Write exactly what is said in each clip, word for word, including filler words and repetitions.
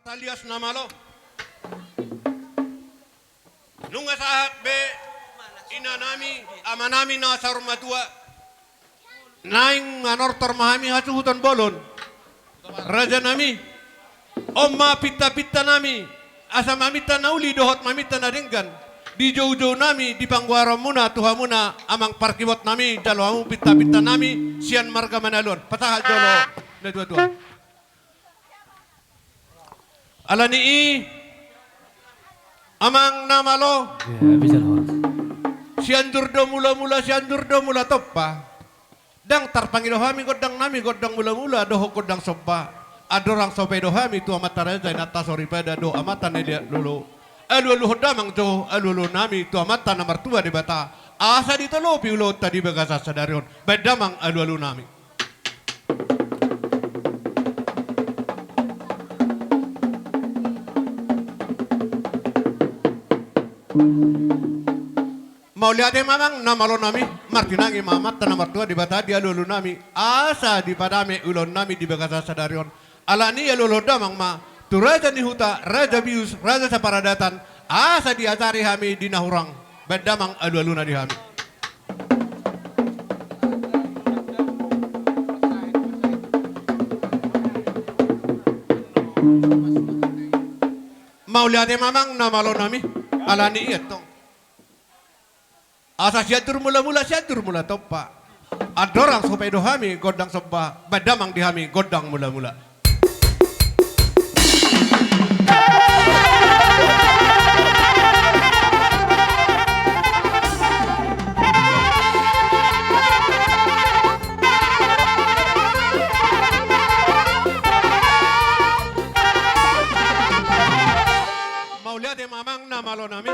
Talias na malo. Nunga sahat be inanami, amanami na saur matua. Naeng manortor ma hami hasuhuton bolon. Rajanami, on ma pintapintanami, asa maminta na uli dohot maminta na denggan di joujou nami di panggoaranmuna tu hamuna amang parkibot nami, jalo hamu pintapintanami sian marga Manaluan. Pasahat jolo na tuatua. Alani i, amang na malo. Sianjur do mulamula, sianjur do mula tompa. Ndang tarpangido hami gondang nami gondang mulamula dohot gondang somba. Andorang so paida hami tu amanta raja inanta soripada dohot amanta na liat lolo, alualuhon damang jo alualunami tu amanta na martua Debata, asa ditolopi ulaonta di bagasan sadari on. Baen damang alualunami. Mauliate ma amang na malonami, martinangi ma amanta na martua Debata di alualunami, asa dipadame ulaonnami di bagasan sadari on. Alani i alualuhon damang ma tu raja ni huta, raja bius, raja saparadatan, asa diajari hami di na hurang. Baen damang alualuna di hami. Mauliate ma amang na malonami, alani i antong. Asa sianjur mulamula, sianjur mula tompa. Andorang so paida hami gondang somba, baen damang di hami gondang mulamula. Mauliate ma amang na malonami.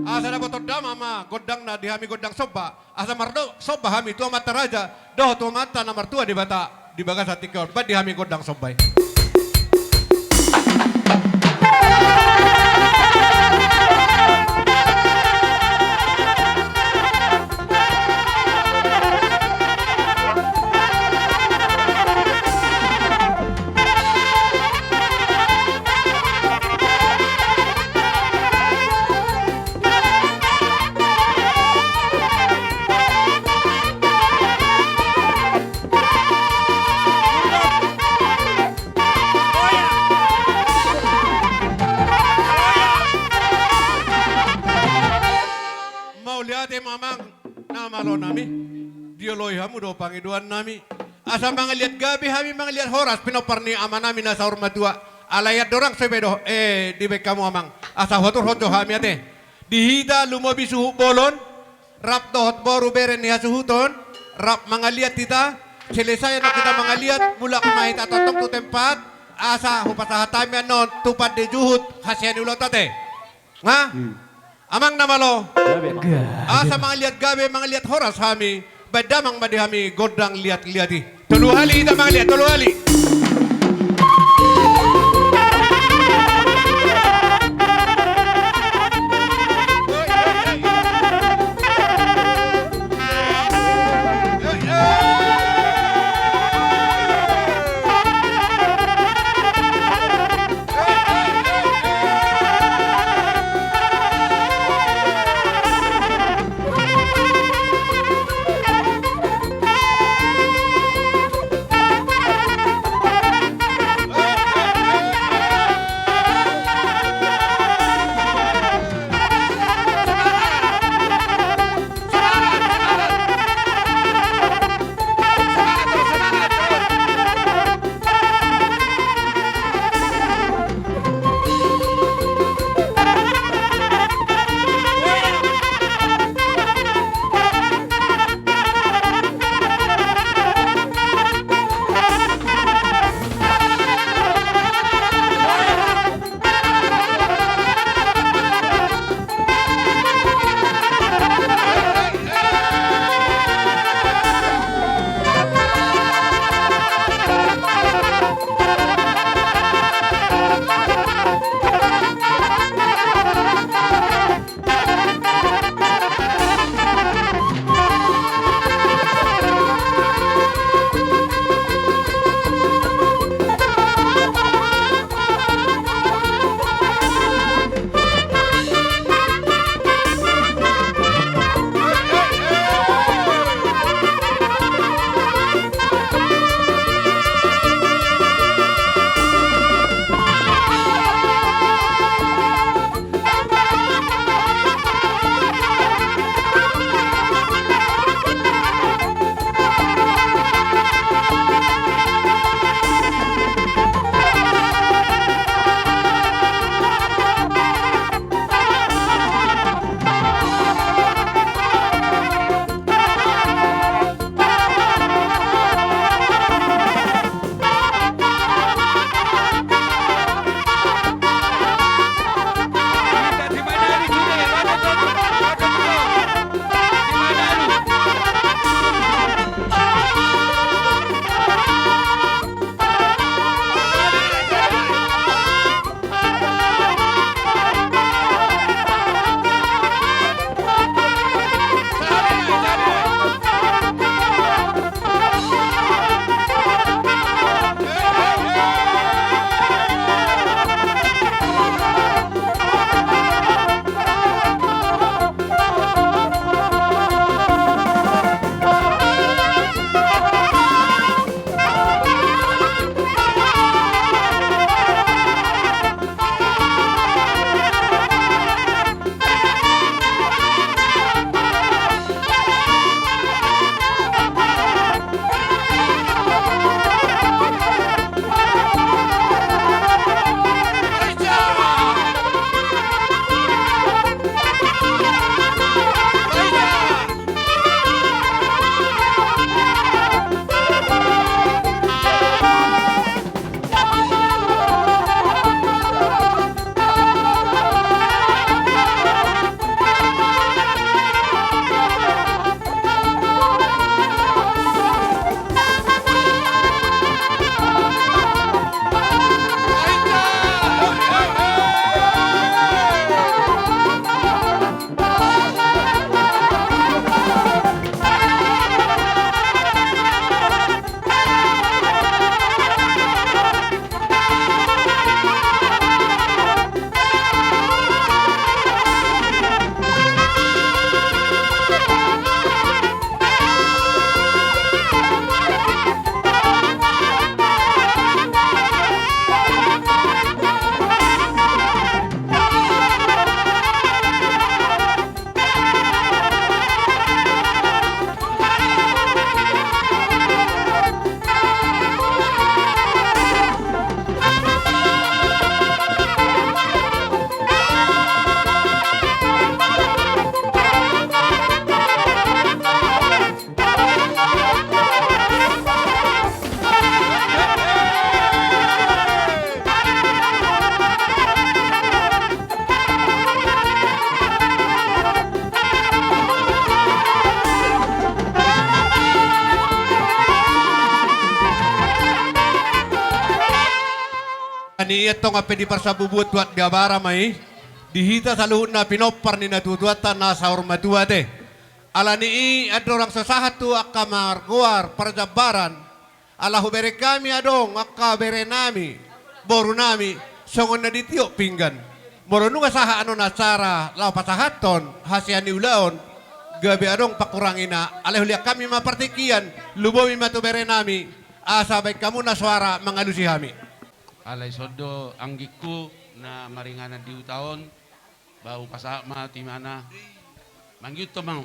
Asa dapoton damang ma gondangna di hami gondang somba. Asa mardok somba hami tu amanta raja dohot tu amanta na martua Debata di bagasan tingki on, baen di hami gondang somba i. Mauliate ma amang na malonami. Dioloi hamu do pangidoannami. Asa mangaliat gabe hami, mangaliat horas pinompar ni amanami na saur matua. Alai andorang so ibaen do, eh, dibaen hamu amang, asa huaturhon jo hami ate. Di hita lumobi suhut bolon, rap dohot boru bere ni hasuhuton, rap mangaliat hita. Selesai annon hita mangaliat, mulak ma hita tongtong tu tempat. Asa hupasahat hami annon tu pande juhut hasian ni ulaonta ate. Nga? Hmm. Amang na malo. Gabe. Asa mangaliat gabe, mangaliat horas hami. Baen damang ma di hami gondang liatliat i. Tolu hali hita mangaliat, tolu hali. Ni i antong pe diparsambubuhon tu aek Biabara ma i, di hita saluhutna pinompar ni natuatuanta na saur matua ate. Ala ni i andorang so sahat tu angka margoar parjambaran, ala hubereng hami adong angka berenami, borunami, songon na ditiop pinggan. Molo nunga sahat annon acara laho pasahathon hasea ni ulaon, gabe adong pangkurangina, alai hulean hami ma partingkian, lumobi ma tu berenami, asa baen hamuna soara mangalusi hami. Alai songon i do anggingku na maringanan di huta on, ba hupasahat ma tu imana. Mangihut ma.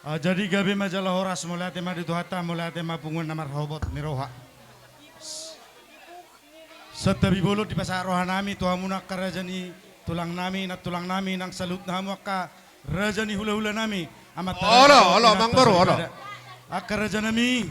Ah, jadi gabe ma jala horas, mauliate ma di Tuhanta, mauliate ma punguan na marhobot ni roha. Santabi bolon dipasahat rohanami tu hamuna angka raja ni tulangnami, nantulangnami, nang saluhutna hamu angka raja ni hulahulanami, amanta raja, olo, olo, inanta, amangboru, olo. Angka rajanami,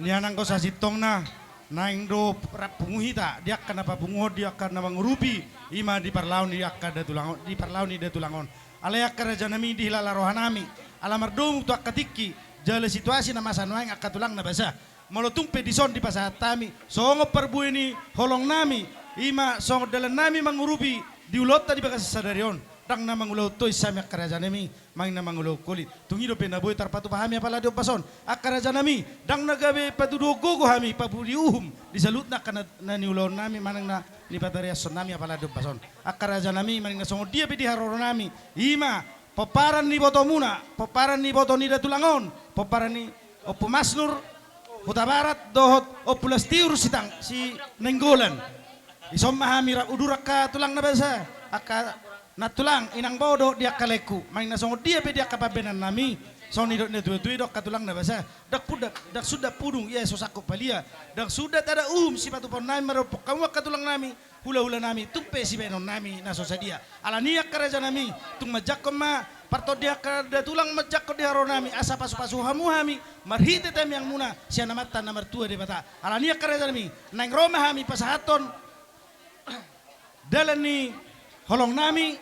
nian anggo sasintongna, naeng do rap pungu hita, di angka na papunguhon, di angka na mangurupi, i ma di parlahon ni angka datulang on, di parlahon ni datulang on. Alai angka rajanami, dihilala rohanami, ala mardomu tu angka tingki jala situasi na masa nuaeng angka tulang na basa. Molo tung pe dison dipasahat hami songon parbue ni holongnami, i ma songon dalannami mangurupi di ulaonta di bagasan sadari on, ndang na mangulahon tois hami angka rajanami, manang na mangulahon holit. Tung i dope na boi tarpatupa hami apala di ombas on. Angka rajanami, ndang na gabe patuduhon gogo hami, papuji uhum di saluhutna angka na, na niulahonnami manang na nipatariashonnami apala di ombas on. Angka rajanami, manang na songon dia pe di haroronami, i ma pomparan ni ibotomuna, pomparan ni iboto ni datulang on, pomparan ni Ompu Masnur Hutabarat dohot Ompu Lastiur Sitang, Sinenggolan. Dison ma hami rap udur angka tulang na basa, angka nantulang, inang bao dohot di angka laengku, manang na songon dia pe di angka pambahenannami, songon nidok ni natuatua i do angka tulang na basa, ndang pundang, ndang sundang pudung ia so sangkup palia, ndang sundang sada uhum sipatupaonnami marompok hamu angka tulangnami, hulahulanami, tung pe sibahenonnami na so sadia. Ala ni i angka rajanami, tung manjangkon ma partondian angka datulang, manjangkon di haroronami, asa pasupasu hamu hami marhite tangiangmuna sian Amanta na martua Debata. Ala ni i angka rajanami, naeng ro ma hami pasahathon dalan ni holongnami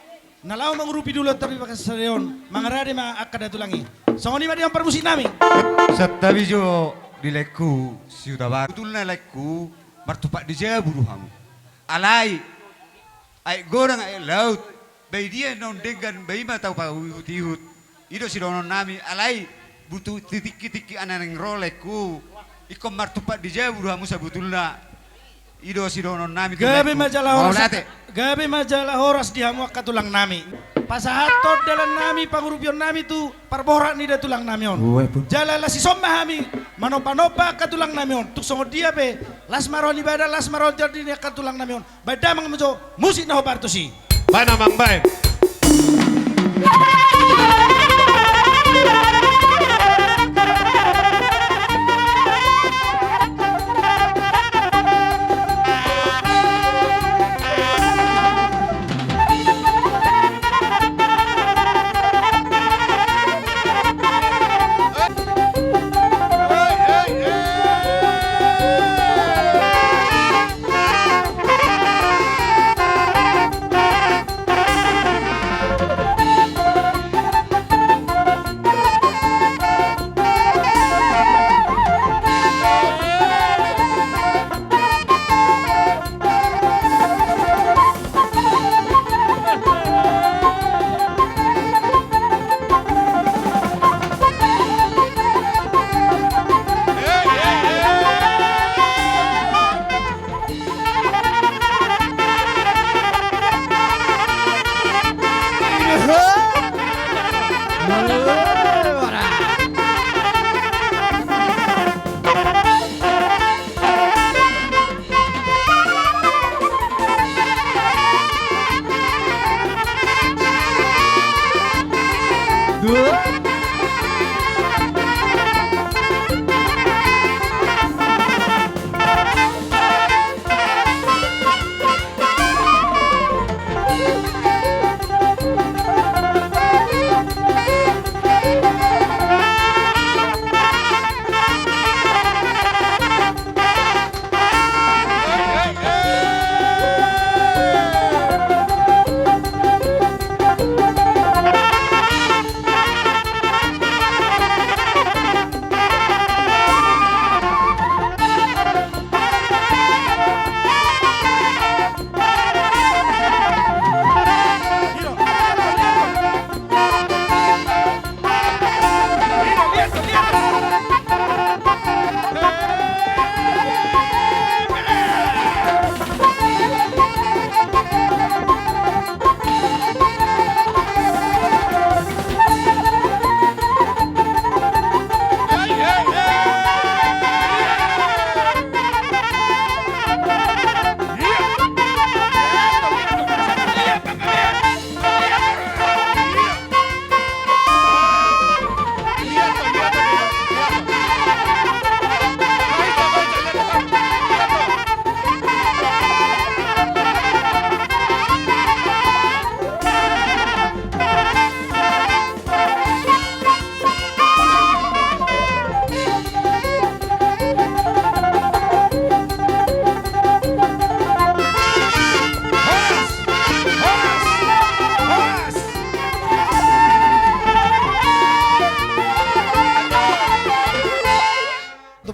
na laho mangurupi di ulaonta di bagasan sadari on, mangarade ma angka datulang i. Songon i ma di on parmusiknami. Santabi jo di laengku si Hutabarat. Betulna laengku, martumpak di jabu do hamu. Alai aek godang aek laut, ba i dia naung denggan, ba i ma tau paihutihut. I do sidohononnami, alai butuh titikkitikki ana naeng ro laengku. Ingkon martumpak di jabu do hamu sabetulna. I do sidohononnami tu laengku. Gabe ma jala horas. Mauliate. Gabe ma jala horas di hamu angka tulangnami. Pasahathon dalannami, pangurupionnami tu parborat ni datulangnami on. Jala las dison ma hami manombanomba angka tulangnami on. Tung songon dia pe, las ma roha ni badan, las ma roha ni tondi ni angka tulangnami on. Baen damang ma jo musik na hombar tusi. Baen amang, baen.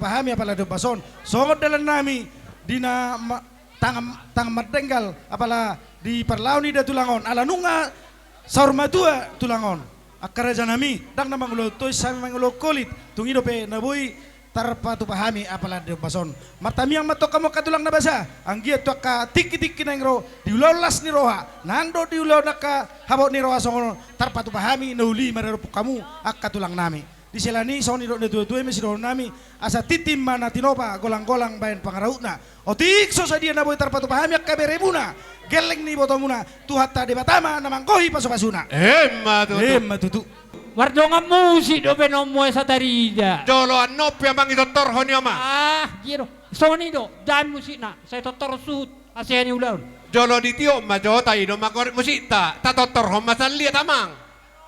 tarpatupa hami apala di ombas on. Songon dalan nami di na ma-, tangan, tangan mardenggal apala di parlao ni da tulang on. Ala nunga saur matua tulang on. Angka raja nami, ndang na mangulahon tois hami mangulahon holit, tung i dope na boi tarpatupa hami apala di ombas on. Martangiang ma antong hamu angka tulang na basa, anggiat tu angka tingki-tingki naeng ro, di ulaon las ni roha, nang do di ulaon angka habot ni roha songon on, tarpatupa hami na uli maradophon hamu angka tulang nami. Di sela ni songon nidok ni na tua-tua i ma sidohonon nami, asa tintin ma na tinopa, golang-golang baen pangarahutna. Otik so sadia na boi tarpatupa hami angka beremuna, gelleng ni ibotomuna, Tuhanta Debata ma na manggohi pasu-pasuna. Emma tutu. Emma tutu. Mardongan musik dope na ummu esa tarida. Jolo annon pe amang i tortorhon i, amang. Ah, jiro. Songon i do, dan musikna, sai tortorhon suhut, asa ia ni ulaon. Jolo ditiop ma jota i do mangkorek musikta, tatortorhon ma saliat, amang.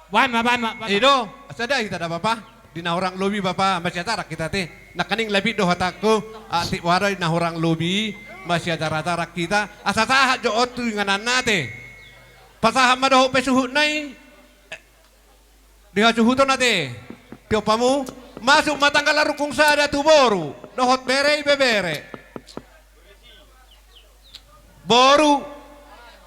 Baen ma, baen ma, baen ma. I do, asa da hita da bapa, di na hurang lobi bapa, masiacara hita te. Nangkaning labit do hatangku, atik wara di na hurang lobi, masiacara-acara hita, asa sahat jo on tu ingananna te. Pasahat ma dohot pe suhutna i, di hasuhuton ate, tiop hamu, masuk ma tanggal arungkung sada tu boru, dohot bere ibebere. Boru,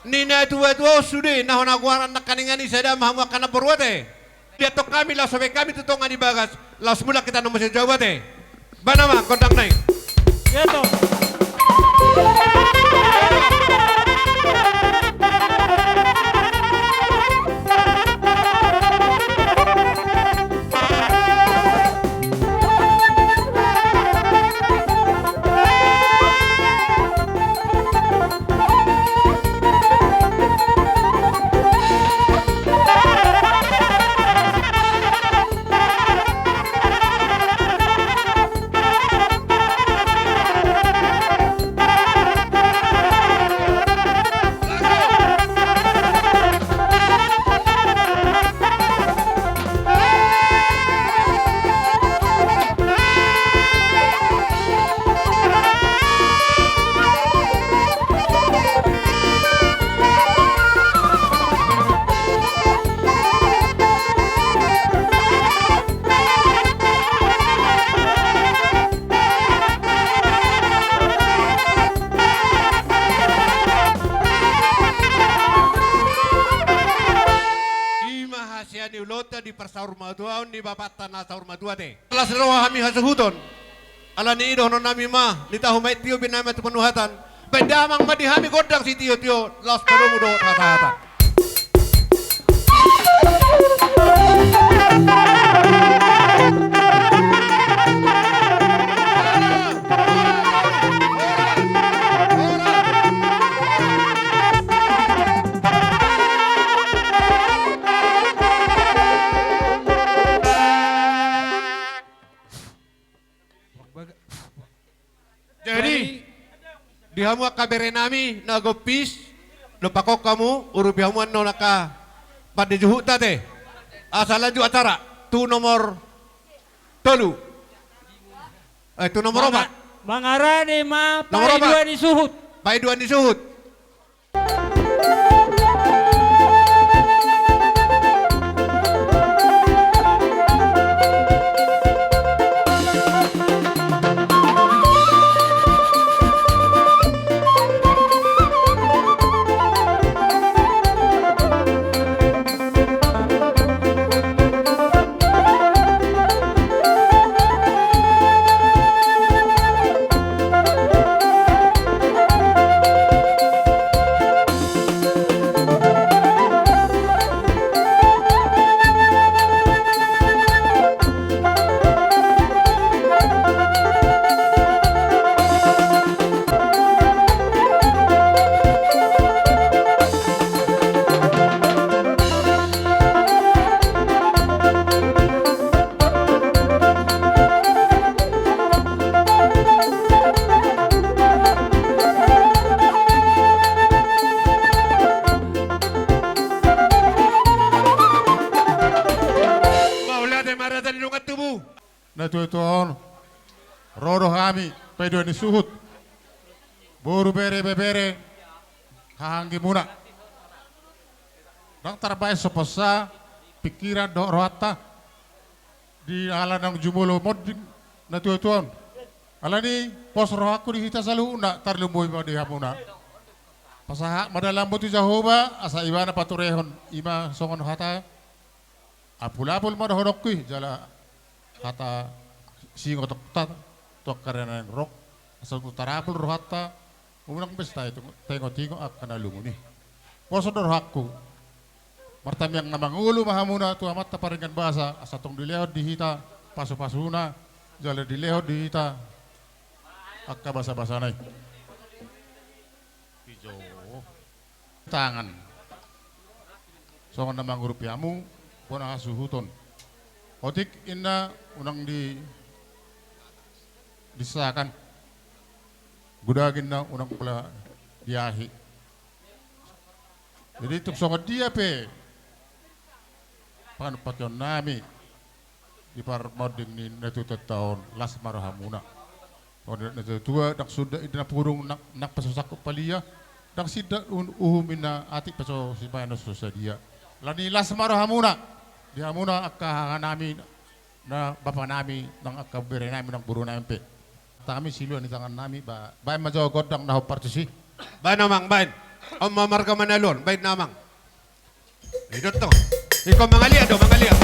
ni na tua-tua on sude, na hona goaran nangkaningan i sada ma hamu angka namboru ate. Diantong hami laos baen hami tu tonga ni bagas, laos mulak hita na muse jabu ate. Baen ma gondang na i. Ia tong. I ma hasea ni ulaonta di parsaurmatuaon ni bapanta na saurmatua te. Las roha hami hasuhuton. Ala ni i dohonon nami ma, ni tahu ma i tiop i nami tu panuhatan. Baen damang ma di hami gondang sitio-tio, laos padomu dohot hata-hata. Jadi, di hamu angka bere nami na gompis, dompak hamu, urupi hamu annon angka pande juhutta te. Asa lanjut acara, tu nomor tolu. Eh, tu nomor opat. Mangarade ma paidua ni suhut. Paidua ni suhut. Mauliate ma raja ni dongan tubu. Na tuatua on, ro do hami paidua ni suhut, boru, bere, ibebere, hahaanggimuna. Ndang tarbaen so posa pingkiran dohot rohanta di ala naung jumolo monding na tuatua on. Alani pos rohangku di hita saluhutna, tarlumobi ma di hamuna. Pasahat ma dalanmu tu Jahowa, asa ibana paturehon, i ma songon hata, apul-apul ma dohononku i, jala hata singotokta tu angka ari na naeng ro, asa tung tarapul rohanta, unang be taingot-ingot angka na lungun i. Pos do rohangku. Martamiang na mangolu ma hamuna tu Amanta Pardenggan Basa, asa tong dilehon di hita pasu-pasuna, jala dilehon di hita angka basa-basana i. Ijo. Tangan. Songon na mangurupi hamu bona hasuhuton. Otik inna unang di, disakan. Godang inna unang pola diahi. Jadi tung songon dia pe pangidoan nami di parmonding ni natuatuanta on, las ma rohamuna. Songon natuatua, ndang suda inna purung nang, nang pe so sangkup palia, ndang sinda uhum inna atik pe so sibaenon so sadia. Alani las ma rohamuna di hamuna angka haha nami, na bapa nami, nang angka bere nami, nang boru nami pe. Hami silua ni tangan nami, ba, baen ma jo gondang na hombar tusi. Baen amang, baen. On ma marga Manalu on, baen amang. Idok tong. Ingkon mangaliat do, mangaliat.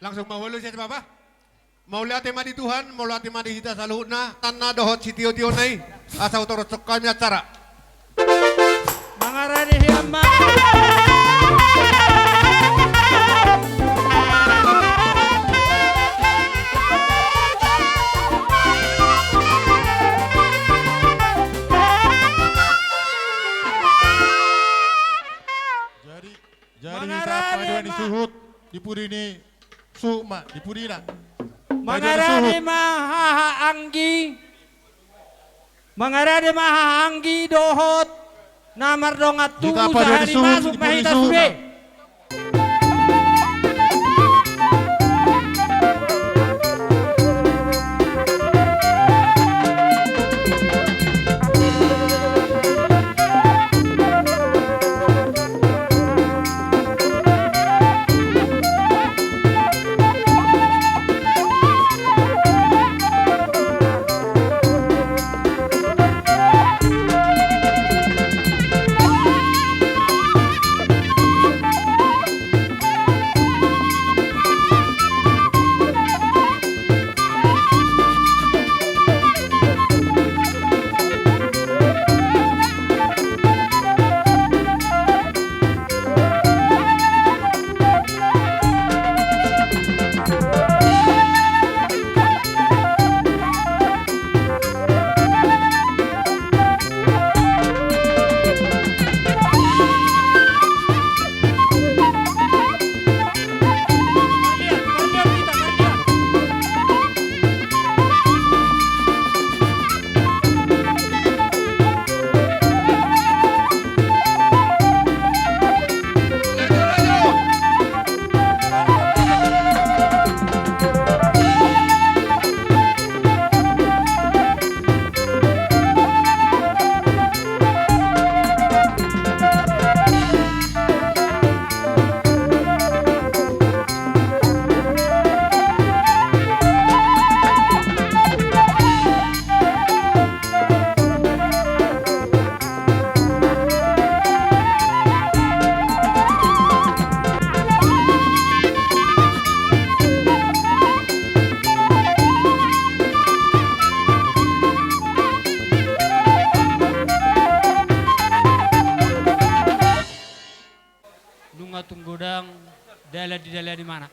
Langsung mauliate ma, Bapa. Mauliate ma di Tuhan, mauliate ma di hita saluhutna, tanna dohot sitio-tiona i, asa hutorus hami acara. Mangarade hian ma. Jadi, jadi hita mangarade ma. Suhut di pudi ni Suhut ma, di pudina. Mangarade ma haha anggi. Mangarade ma haha anggi dohot na mardongan tubu, sahali masuk ma hita sude. Jala didalani mana.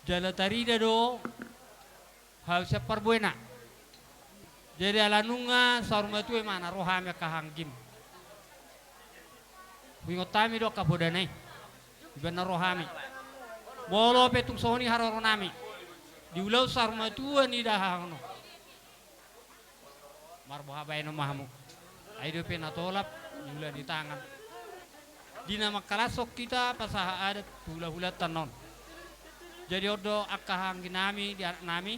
Jala tarida do hau sian parbuena. Jadi ala nunga saur matua imana ro hami angka anggim. Huingot hami do angka podana i. Iba na ro hami. Molo pe tung songon i haroronami. Di ulaon saur matua ni dahahang on. Marboha baenon ma hamu. Ai dope na tolap, niula ni tangan. Di na mangkalashon hita pasahat adat tu hulahulanta on. Jadi on do angka angginami di anaknami.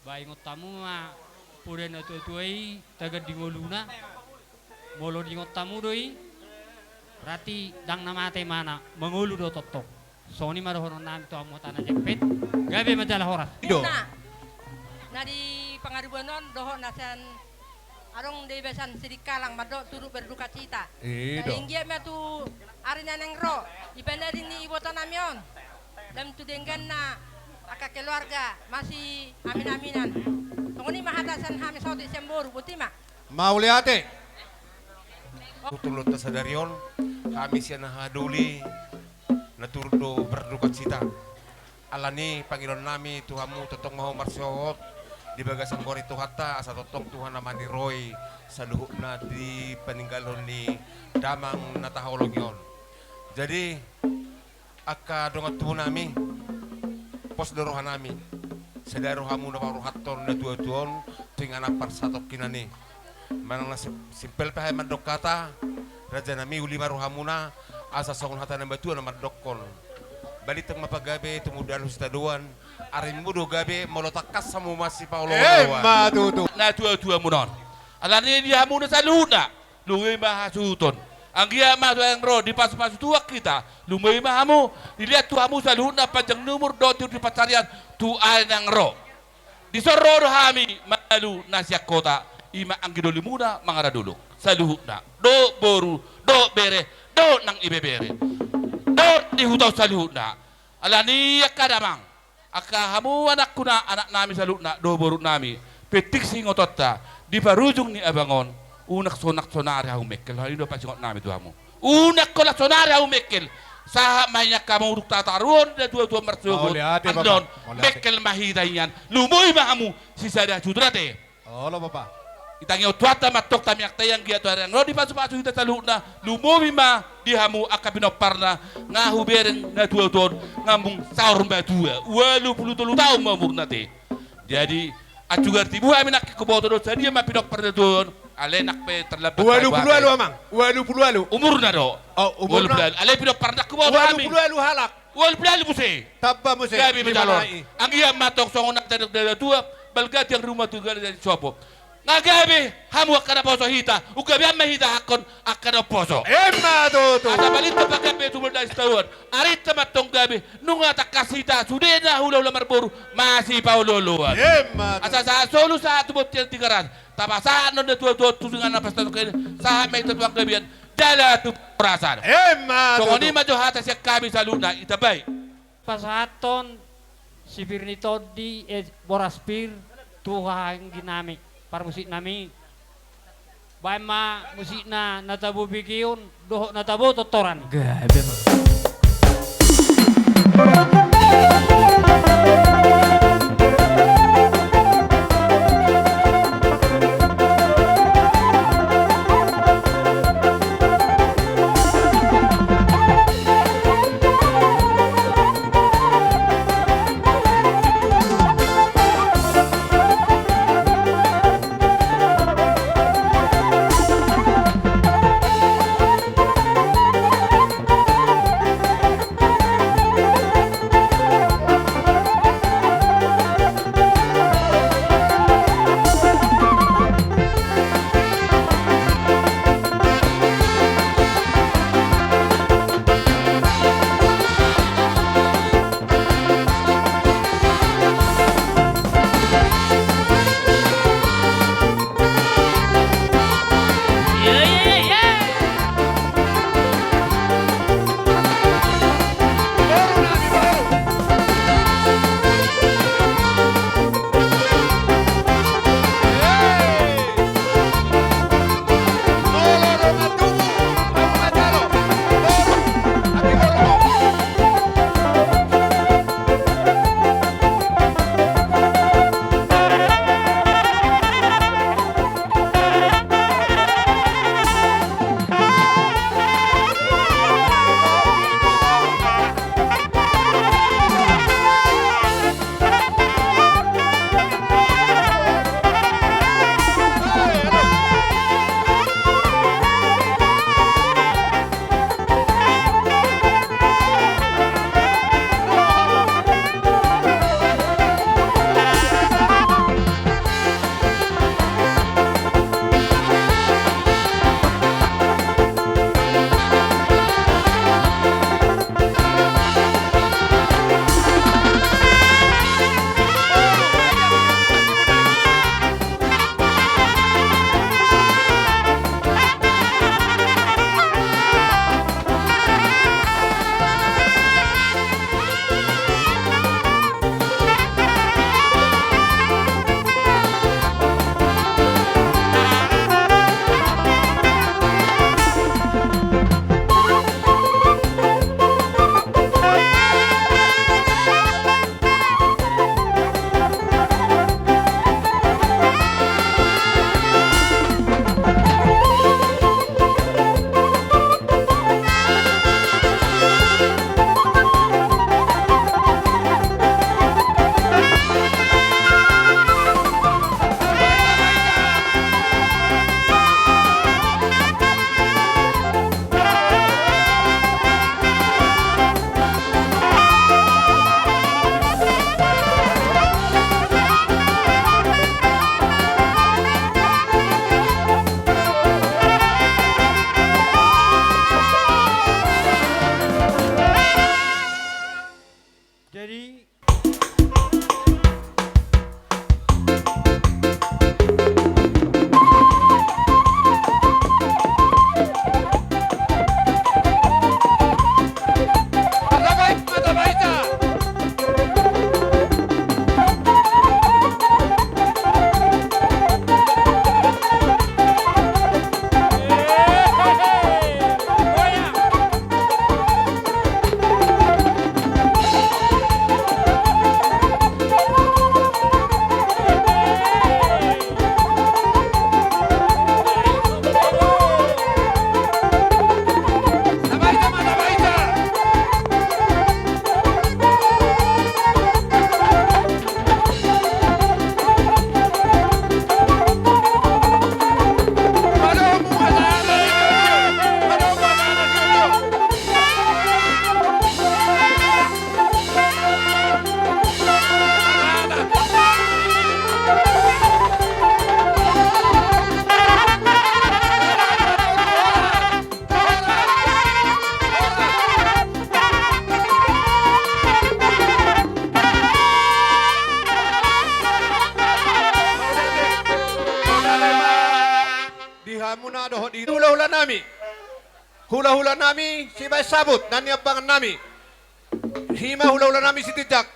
Ba ingot hamu ma poda natuatua i tagan di ngoluna. Molo diingot hamu do i, berarti ndang na mate imana, mangolu do tongtong. Songon i ma dohononnami tu hamu hata na jempek. Gabe ma jala horas. I do. Na, na di pangarubuan on dohot na sian adong do iba sian Sidikalang mandok turut berdukacita. I do. Sai anggiat ma tu ari na naeng ro, di panari ni ibotonami on, lam tu dengganna angka keluarga masiaminaminan. Songon i ma hata sian hami saotik sian boru, boti ma. Mauliate. Turut do sadari on hami sian haha doli na turut do berdukacita. Alani i pangidoannami tu hamu tongtong ma ho marsihohot di bagasan goar ni Tuhanta asa tongtong Tuhan na maniroi saluhutna di paninggalhon ni damang na tahaholongi on. Jadi angka dongan tubunami, pos do rohanami. Sada rohamu na paruhathon natuatua on tu inganan parsatongkinan i. Manang na sim-, simpel pe hami mandok hata, rajanami, uli ma rohamuna, asa songon hata ni natuatua na mandokkon: Balintang ma pagabe, tumundalhon sitadoan, arimmu do gabe molo tangkas hamu masipaolooloan. Emma tutu. Natuatuamuna on. Alani i di hamuna saluhutna, lumobi ma hasuhuton. Anggiat ma tu ari naeng ro dipasupasu Tuhan hita, lumobi ma hamu, dilehon tu hamu saluhutna panjang ni umur dohot tiur di pansarian tu ari naeng ro. Dison ro do hami mangalusi na sian kota, i ma anggi dolimuna Mangara Dolok saluhutna, dohot boru, dohot bere, dohot nang ibebere, dohot di huta on saluhutna. Alani i angka damang, angka hamu anakkuna, anaknami saluhutna dohot borunami, penting siingotonta di parujung ni abang on, unang holan sonari hamu mengkel, i do pasingotonnami tu hamu. Unang holan sonari hamu mengkel. Sahat ma i angka muruk tataruhon natuatua marsogot. Mauliate, Bapa. Annon, mauliate. Mengkel ma hita nian. Lumobi ma hamu sisada sudrate. Olo, Bapa. Ditangihon Tuhanta ma antong tangiangta i, anggiat tu ari naeng ro dipasupasu hita saluhutna, lumobi ma di hamu angka pinomparna, nga hubereng natuatua on, nga mung saur matua, ualu pulu tolu taon ma umurna ate. Jadi, anjugar tibu hami nangkin huboto do sadia ma pinompar natuatua on, alai nang pe tarlambat. Ualu pulu ualu, Amang. Ualu pulu ualu. Umurna do. Oh, umurna. Ualu pulu ualu. Alai pinompar nangkin huboto hami. Ualu pulu ualu halak. Ualu pulu ualu muse. Tamba muse. Gabe ma jala horas. Anggiat ma antong songon na tadok ni natuatua, balga tiang rumah, tunggal jadi sopo. Nga gabe hamu angka na poso hita, unggabean ma hita hakkon angka na umposo. Emma tutu. Asa balintang pagabe, tumundalhon sitadoan, arinta ma antong gabe, nunga tangkas hita sudena hulahula marboru masipaolooloan. Emma tutu. Asa sahat solu sahat tu bontean Tigaras, tapasahat annon natuatua tu inganan parsatongkinan i, sahat ma hita tu panggabean jala tu parhorasan. Emma tutu. Songon i ma jo hata sian hami saluhutna, ita baen. Pasahathon si pir ni tondi, eh, boras pir, tu haha angginami, parmusiknami. Baen ma musikna na tabo begeon dohot na tabo tortoran. Gabe ma. Hamuna dohot di hulahulanami. Hulahulanami sibaen sabut na niambangan nami. Hima hulahulanami Sitinjak.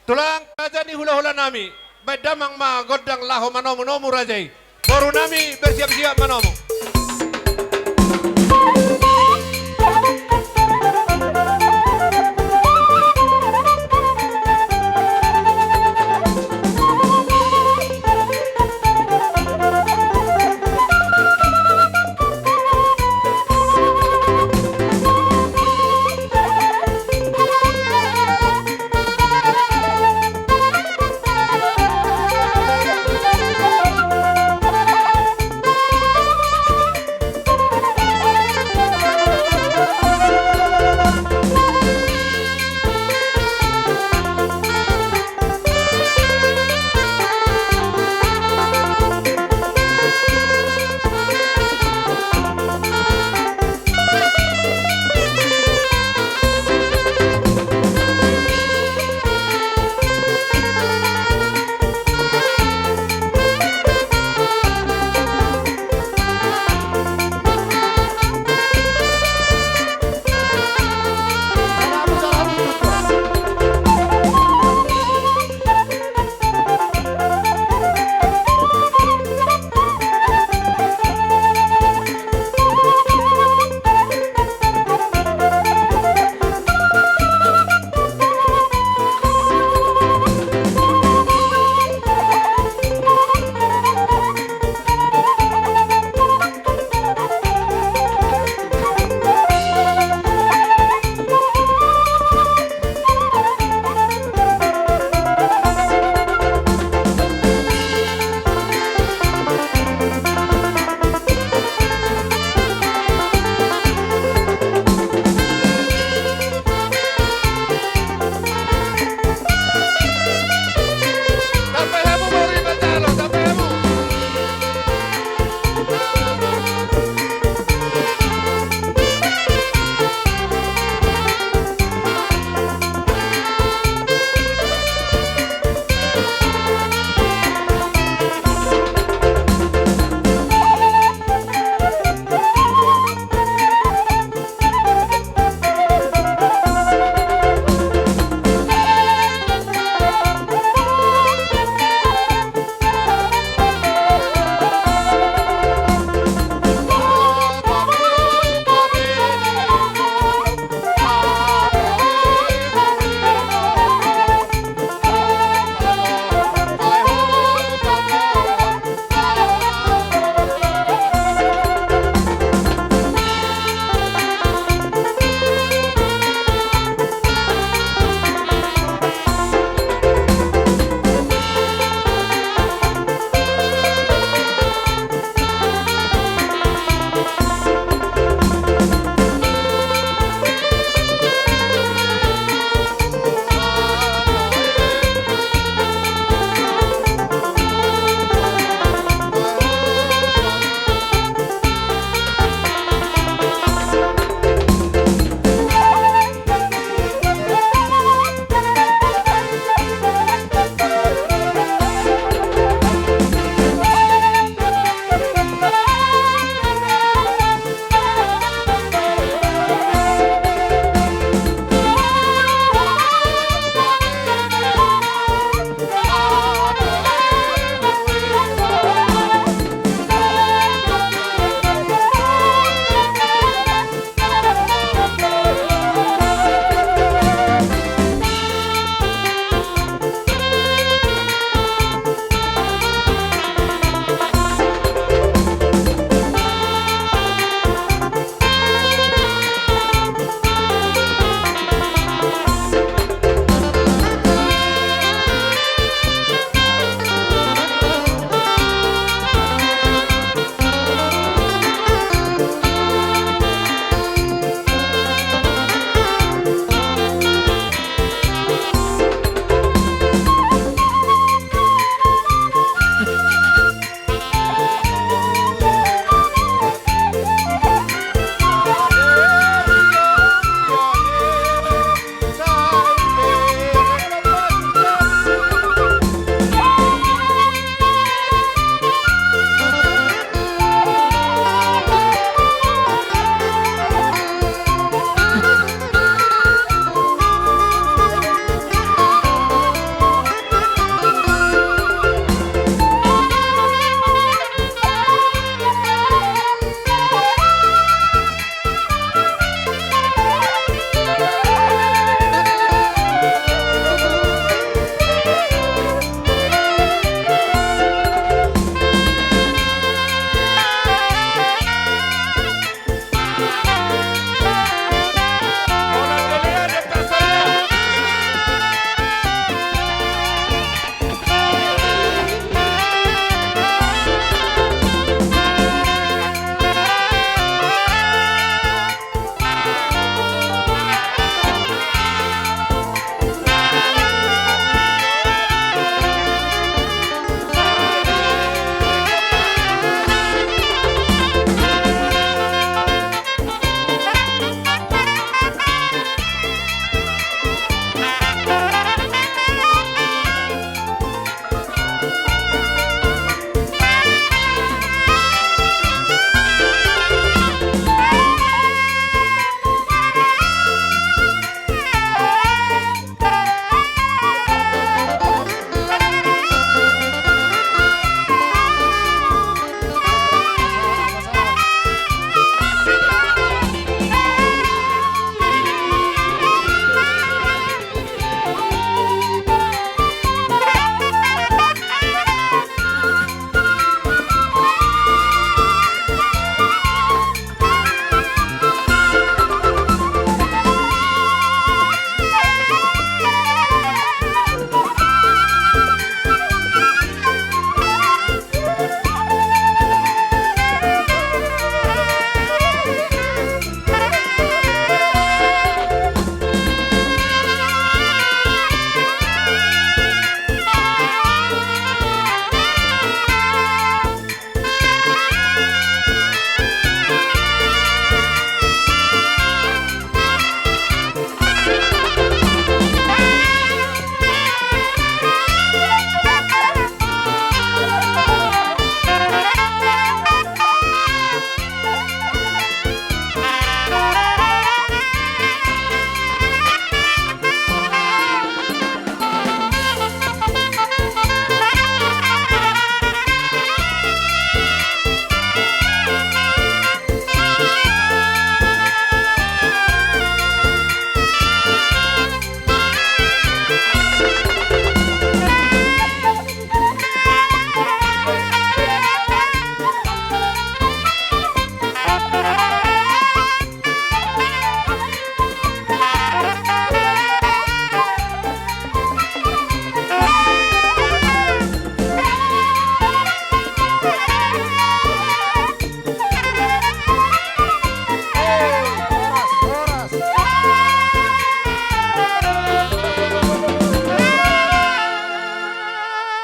Tulang, raja ni hulahulanami, baen damang ma gondang laho manomunomu raja i. Borunami bersiap-siap manomu.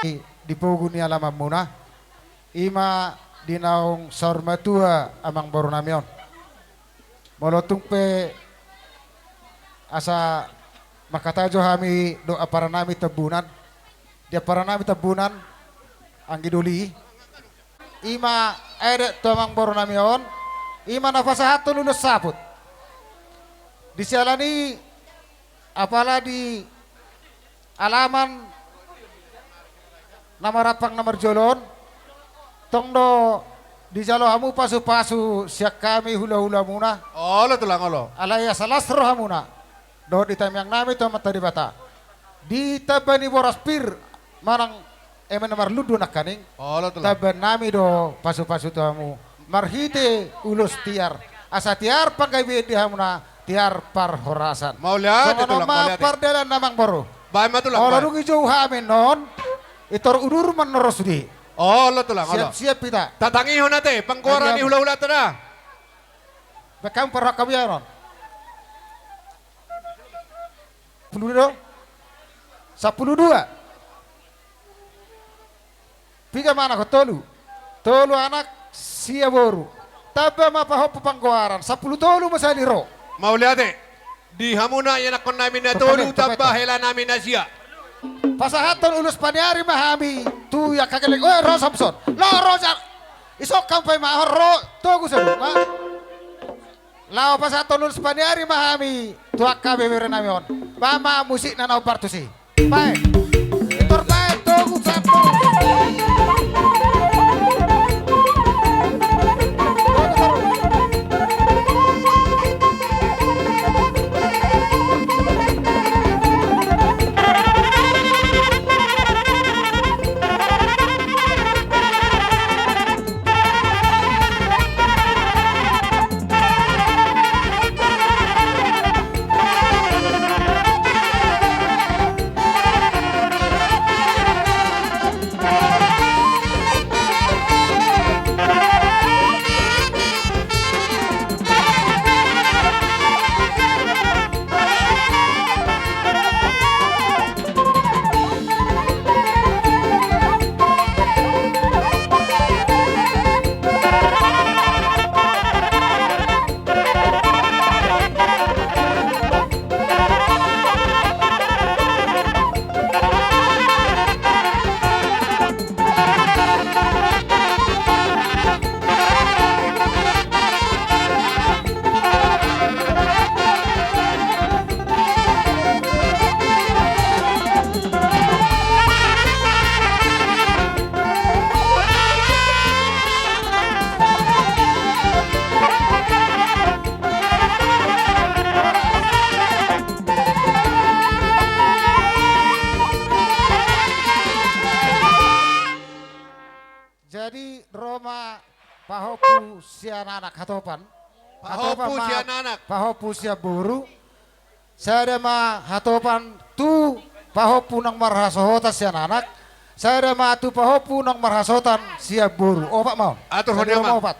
di pogu ni alamanmuna, i ma di naung saur matua amangboru nami on. Molo tung pe asa mangkatai jo hami dohot ampara nami Tambunan, di ampara nami Tambunan, anggi doli, i ma adat tu amangboru nami on, i ma na pasahathon ulos saput. Di siala ni i, apala di alaman na marampang na marjolo on, tong do dijalo hamu pasupasu sian hami hulahulamuna. Olo tulang, olo. Alai asa las rohamuna dohot di tangiang nami tu Amanta Debata, di tamba ni boras pir manang eme na marlundu nangkaning, olo tulang, tamba nami do pasupasu tu hamu marhite ulos tiar, asa tiar panggabean di hamuna, tiar parhorasan. Mauliate tulang, mauliate. Songon on ma pardalan amangboru. Baen ma tulang, baen. Olo, dung dijou hami annon, pintor udur ma annon ro sude. Olo tulang, olo. Siap-siap hita. Tatangihon ate panggoaran ni hulahulanta da. Baen hamu parrohahon hami annon. Sampulu do? Sampulu dua. Piga ma anak on? Tolu. Tolu anak, sia boru. Tamba ma pahompu panggoaran, sampulu tolu ma sahali ro. Mauliate. Di hamuna ianakhon nami na tolu, tamba hela nami na sia. Pasahathon ulos paniari ma hami tu angka gelleng. Oe, ro Samson. Ro, ro, jar. Isok hamu paimahon, ro. Togu saluhutna. Laho pasahathon ulos paniari ma hami tu angka bebere nami on. Baen ma musikna na hombar tusi. Baen. Pintor baen, togu, baen, togu. Jadi ro ma pahompu sian anak, hatopan. Pahompu sian anak. Pahompu sian boru. Sada ma hatopan tu pahompu naung marhasohotan sian anak. Sada ma tu pahompu naung marhasohotan sian boru. Opat ma on. Atur hon ma. Opat.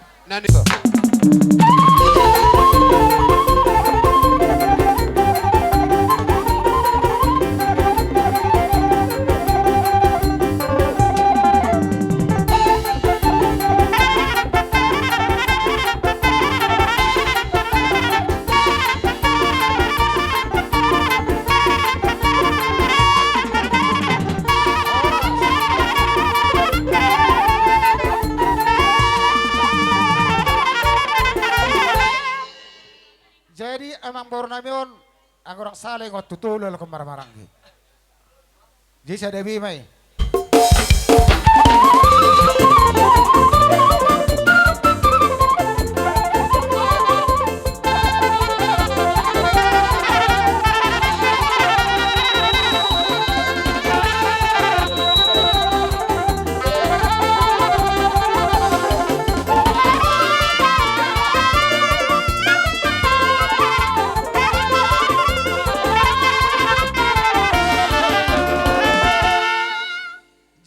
Jadi amangboru nami on, anggo ndang sala ingot tu tolu, alai marhamaranggi. Jadi sada be ma i.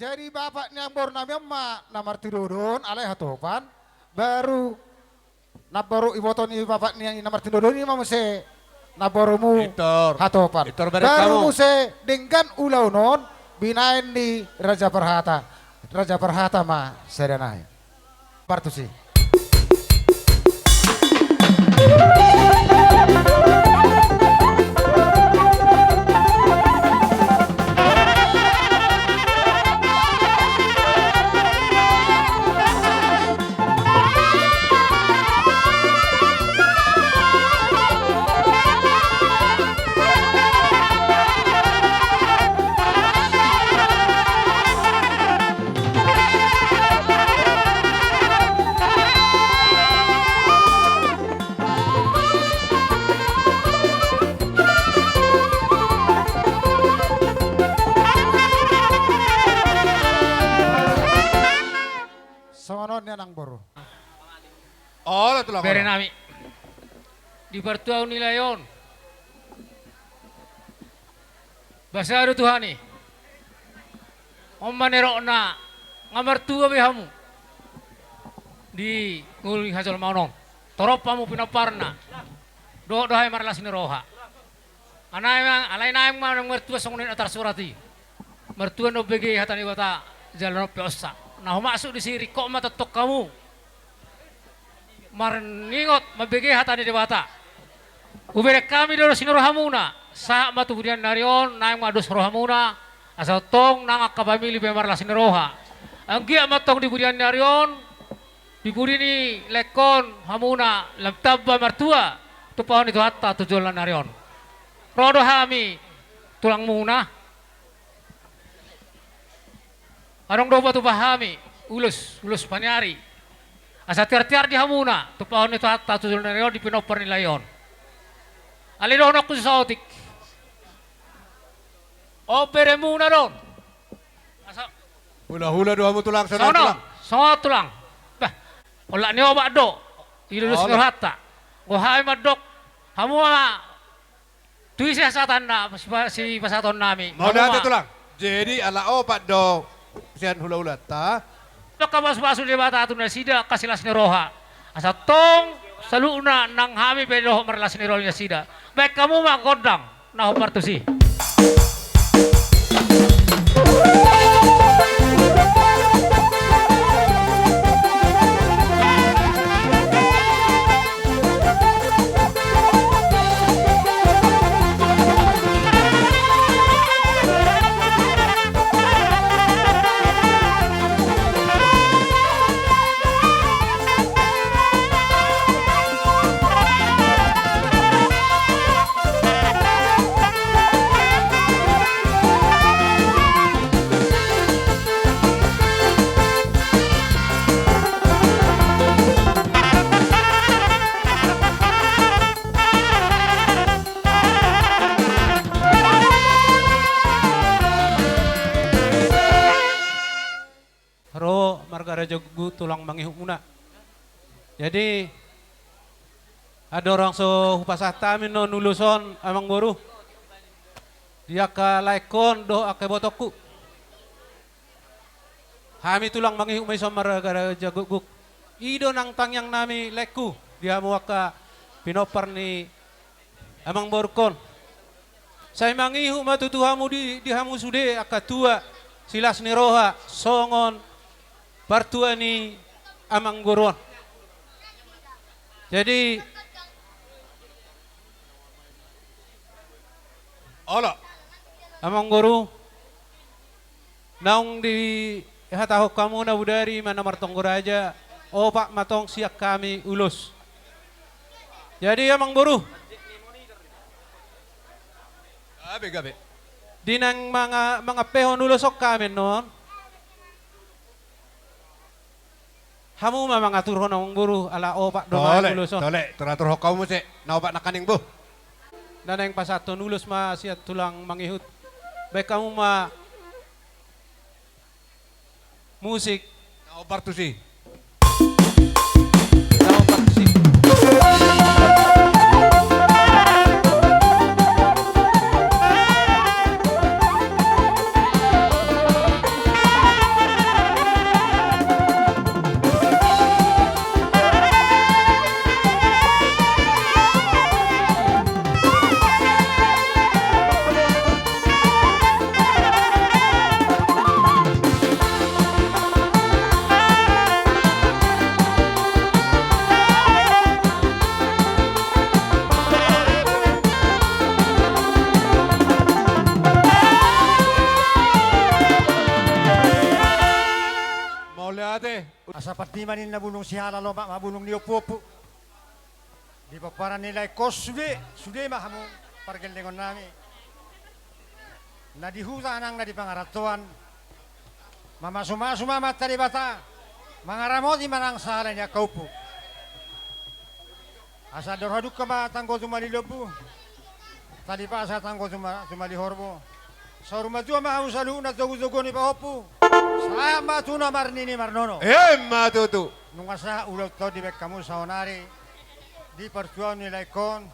Jadi bapak ni amangboru nami on ma na martinodohon, alai hatopan, baru namboru, iboto ni bapak ni na martinodohon i ma muse namborumu, pintor, hatopan. Pintor, baru muse denggan ulaon on, Binaen ni Raja Parhata, Raja Parhata ma sada nai. Partusi. Songon on nian amangboru. Olo tulang, bere nami. Di partuaon ni lae on. Basa do Tuhan i. On ma nidokna, nga martua be hamu di ngolu ni hajolmaon on. Torop hamu pinomparna. Dohot do hami marlas ni roha. Alai naeng ma, alai naeng ma naung martua songon na tarsurat i. Martua na umbege hata ni Debata jala na umpeonsa. Na humaksud disi, ringkot ma tongtong hamu marningot mambege hata ni Debata. Hubereng hami do dos ni rohamuna, sahat ma tu pudian ni ari on, naeng ma dos rohamuna, asa tongtong nang angka pamili pe marlas ni roha. Anggiat ma tong di pudian ni ari on, di pudi ni laengkon hamuna lam tamba martua, tumpahon ni Tuhanta tu joloan ni ari on. Ro do hami tulangmuna. Adong do hupatupa hami ulos, ulos paniari. Asa tiar-tiar di hamuna, tumpahon ni Tuhanta tu joloan ni ari on di pinompar ni lae on. Alai dohononku saotik. On beremuna do on. Asa hula-hula do hamu tulang, songon on tulang. Songon on tulang. Bah, olat ni obat do. Ilolus ni rohanta. Nga hami mandok. Hamu ma tu ise hasahatanna, sipa-, sipasahaton nami. Mauliate tulang. Jadi ala opat do sian hula-hulanta. Dok hamu pasu-pasu ni Debata tu nasida, angka silas ni roha. Asa tong saluhutna nang hami pe dohot marlas ni roha nasida. Baen hamu ma gondang na hombar tusi. Ro marga Raja Gukguk tulang mangihutmuna. Jadi andorang so hupasahat hami annon ulos on, amangboru, di angka laengkon dohot angka ibotongku, hami tulang mangihut ma ison marga Raja Gukguk. I do nang tangiang nami laengku di hamu angka pinompar ni amangborungkon. Sai mangihut ma tutu hamu di, di hamu sude angka tua, silas ni roha songon partua ni amangboru on. Jadi, olo, amangboru, naung dihatahon hamu na bodari ma na martonggo raja, opat ma tong sian hami ulos. Jadi amangboru, gabe, gabe, di naeng manga-, mangampehon ulos on hami annon. Hamu ma mangaturhon amangboru, ala opat do ma ulos on. Tole, turaturhon hamu muse na opat nangkaning, boh. Na naeng pasahathon ulos ma sian tulang mangihut. Baen hamu ma musik. Na hombar tusi. Na hombar tusi. Ate. Asa partima ninna bulung sihala, lomak ma bulung ni ompuompu. Di pomparan ni laengkon sude, sude ma hamu pargellengon nami. Na di huta nang na di pangarantoan. Mamasumasu ma Amanta Debata, mangaramoti ma nang sahala ni angka ompu. Asa andor hadungka ma tanggo tumali lombu, tali pasa tanggo tuma-, tumali horbo. Saur matua ma hamu saluhutna togutogu ni pahompu. Sahat ma tu na marnini marnono. Emma tutu. Nunga sahat ulaonta on dibahen hamu saonari di partuaon ni laengkon.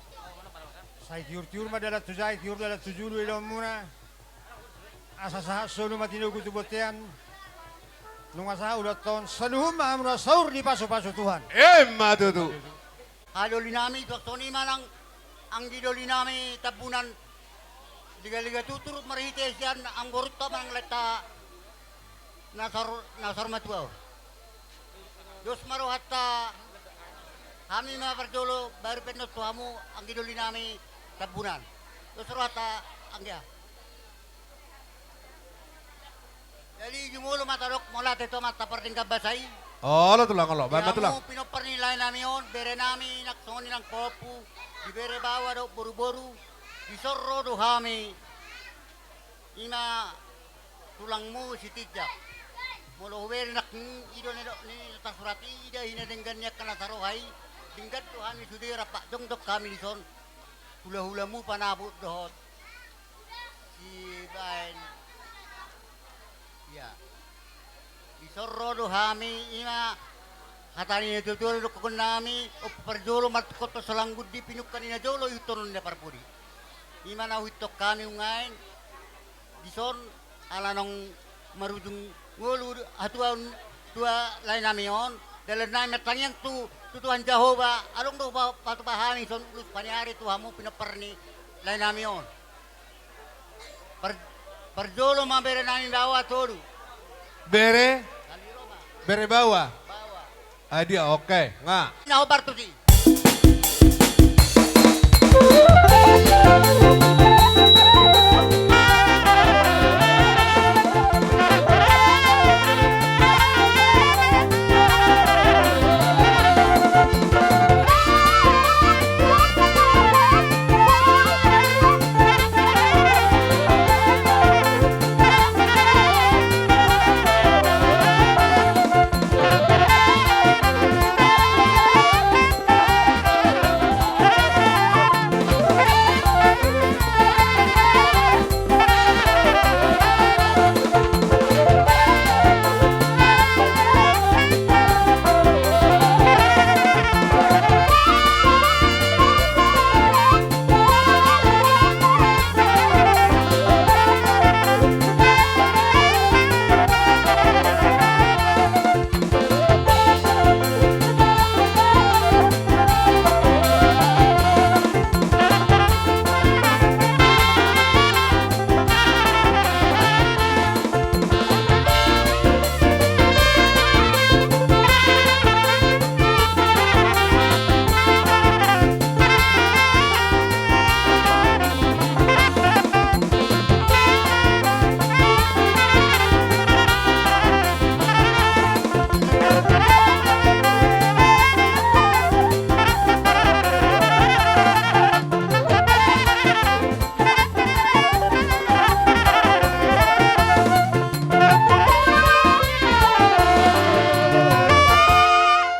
Sai tiurtiur ma dalan tu jae, tiur dalan tu julu idaonmuna. Asa sahat solu ma tinogu tu bontean. Nunga sahat ulaonta on, saluhut ma hamu na saur dipasupasu Tuhan. Emma tutu. Adoli nami, suang songon i ma nang anggi doli nami Tambunan. Ligaliga tutur marhite sian amborunta manang laenta na saur, na saur matua on. Dos ma rohanta, hami ma parjolo baru pe annon tu hamu anggi doli nami Tambunan. Dos rohanta, anggia. Jadi jumolo ma tadok mauliate tu Amanta Pardenggan Basa i. Olo tulang, olo, baen ma tulang. Di hamu pinompar ni lae nami on, bere nami, nang songon i nang pahompu, di bere baoa dohot boruboru, dison ro do hami. I ma tulangmu Sitinjak. Molo hubere nang i do na didok ni na tarsurat i, ida hina denggan ni angka na saroha i, denggan do hami sude rap jongjong hami dison. Hulahulamu panabut dohot sibaen. Ia. Dison ro do hami, i ma hata ni natuatua na didok nami, ompu parjolo martungkot tu salanggundi, pinungka ni najolo ihuthon on na parpudi. I ma na huihuthon hami nuaeng dison, ala naung marujung ngolu hatuaon tua lae nami on, dalan nami martangiang tu, tu Tuhan Jahowa, adong do pa-, patupa hami dison ulos paniari tu hamu pinompar ni lae nami on. Par-, parjolo ma bere nami baoa tolu. Bere? Bere baoa? Baoa. Adia, oke, nga. Na hombar tusi.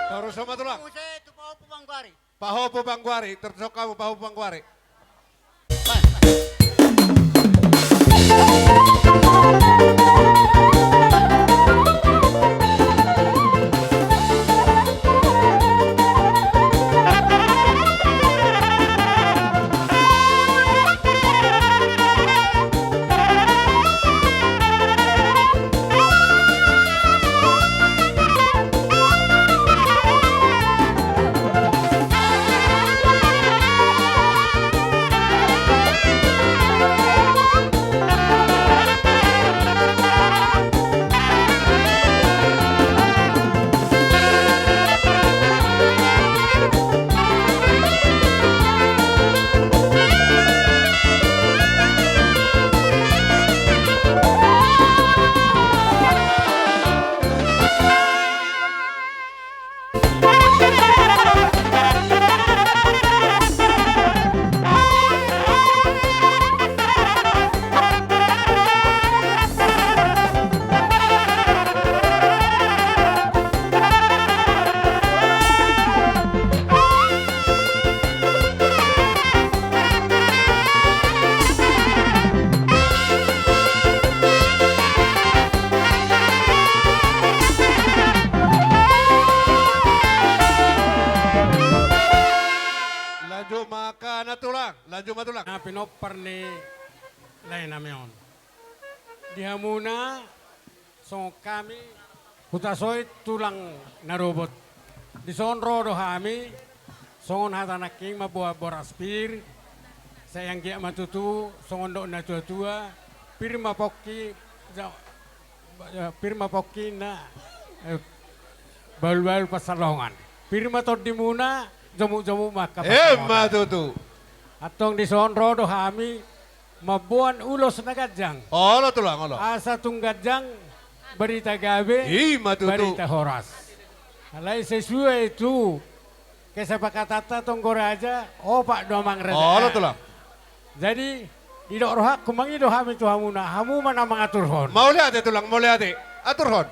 Torus ma tulang. Muse tu pahompu Mangguari. Pahompu Mangguari, torus hamu pahompu Mangguari. Jumpa tulang. Na pinompar ni lae nami on. Di hamuna songon hami hutasoit tulang na robot. Dison ro do hami songon hata nangkin mamboan boras pir. Sai anggiat ma tutu songon dok na tua-tua, pir ma pongki, ja-, pir ma pongki na, eh, bahul-bahul pansalongan. Pir ma tondimuna, jomuk-jomuk ma angka pansalongan. Emma tutu. Antong dison ro do hami mamboan ulos na ganjang. Olo tulang, olo. Asa tung ganjang barita gabe, ima tutu, barita horas. Alai sesuai tu kesepakatanta tong Goraja, opat do amang raja. Olo tulang. Jadi didok rohangku mangido hami tu hamuna, hamu ma na mangaturhon. Mauliate tulang, mauliate. Aturhon.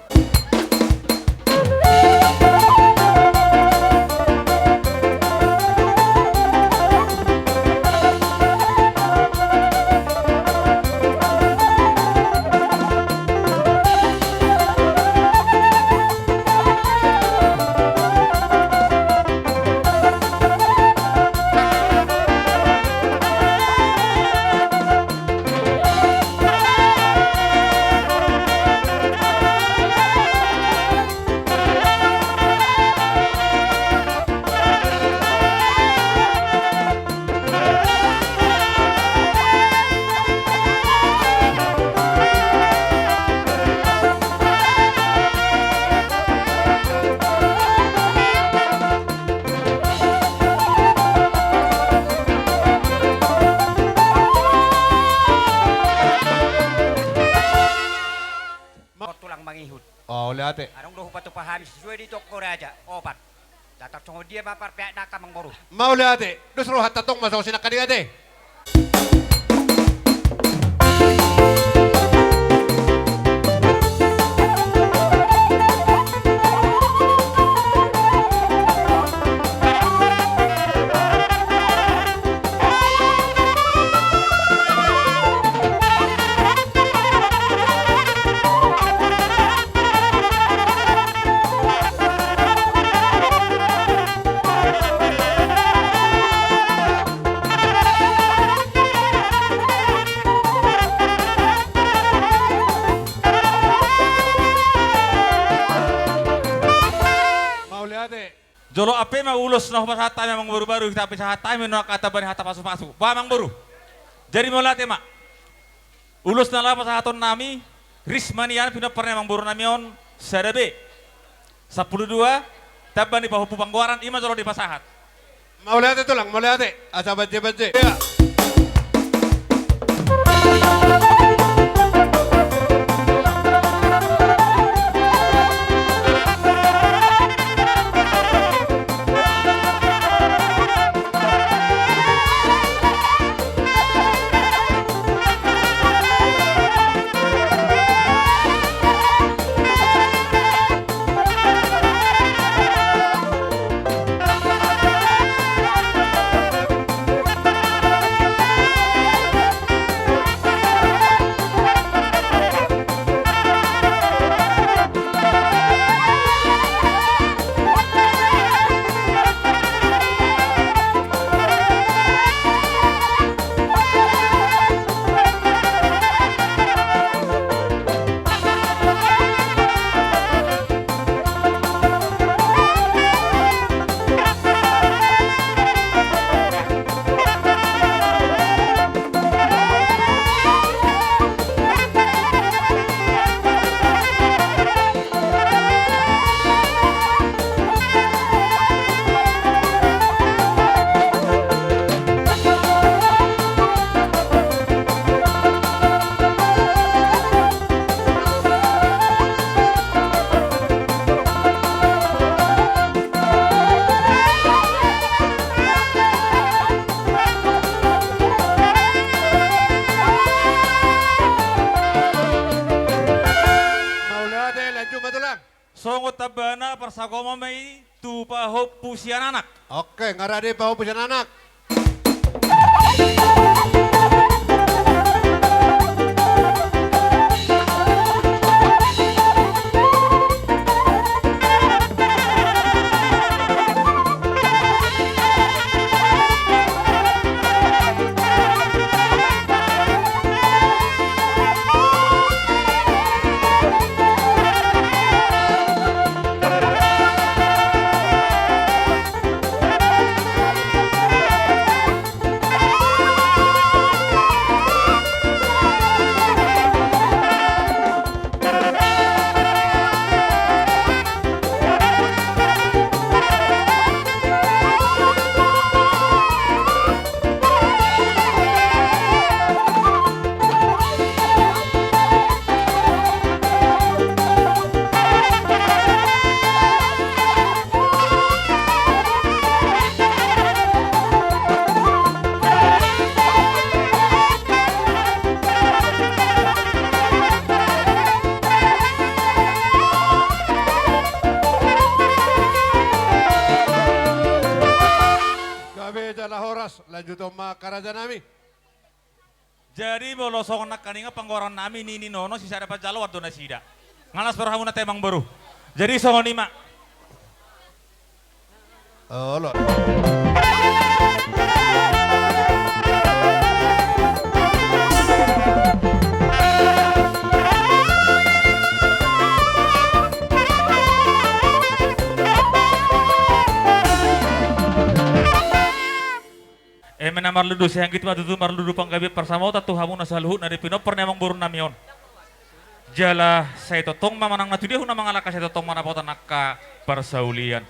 Tulang mangihut. Mauliate. Adong do hupatupa hami sesuai di tong Goraja, opat. Datar songon dia ma parpeak nangkin amangboru. Mauliate. Dos rohanta tong ma songon sinangkaning ate. Mauliate. Jolo ampe ma ulos na hupasahat hami amangboru, baru hita pasahat hami nuaeng hata bani hata pasupasu. Ba amangboru. Jadi mauliate ma. Ulos na laho pasahaton nami, Risma nian pinompar ni amangboru nami on, sada be. Sampulu dua, tamba ni pahompu panggoaran, ima jolo dipasahat. Mauliate tulang, mauliate. Asa banje-banje. Ia. Mauliate, lanjut ma tulang. Songon tambana parsaulian ma i tu pahompu sian anak. Oke, nga rade pahompu sian anak. Lanjuton ma angka raja nami. Jadi molo songon nangkaningan panggoaran nami ni, ni nono sisada panjaloan do nasida. Nga las pe rohamuna ate amang boru. Jadi songon i ma. Olo. Eme na marludu, sai anggiat ma tutu marludu panggabean parsamotan tu hamuna saluhutna di pinompar ni amang boru nami on. Jala sai tongtong ma manang na tudia huna mangalangka, sai tongtong ma dapotan angka parsaulian.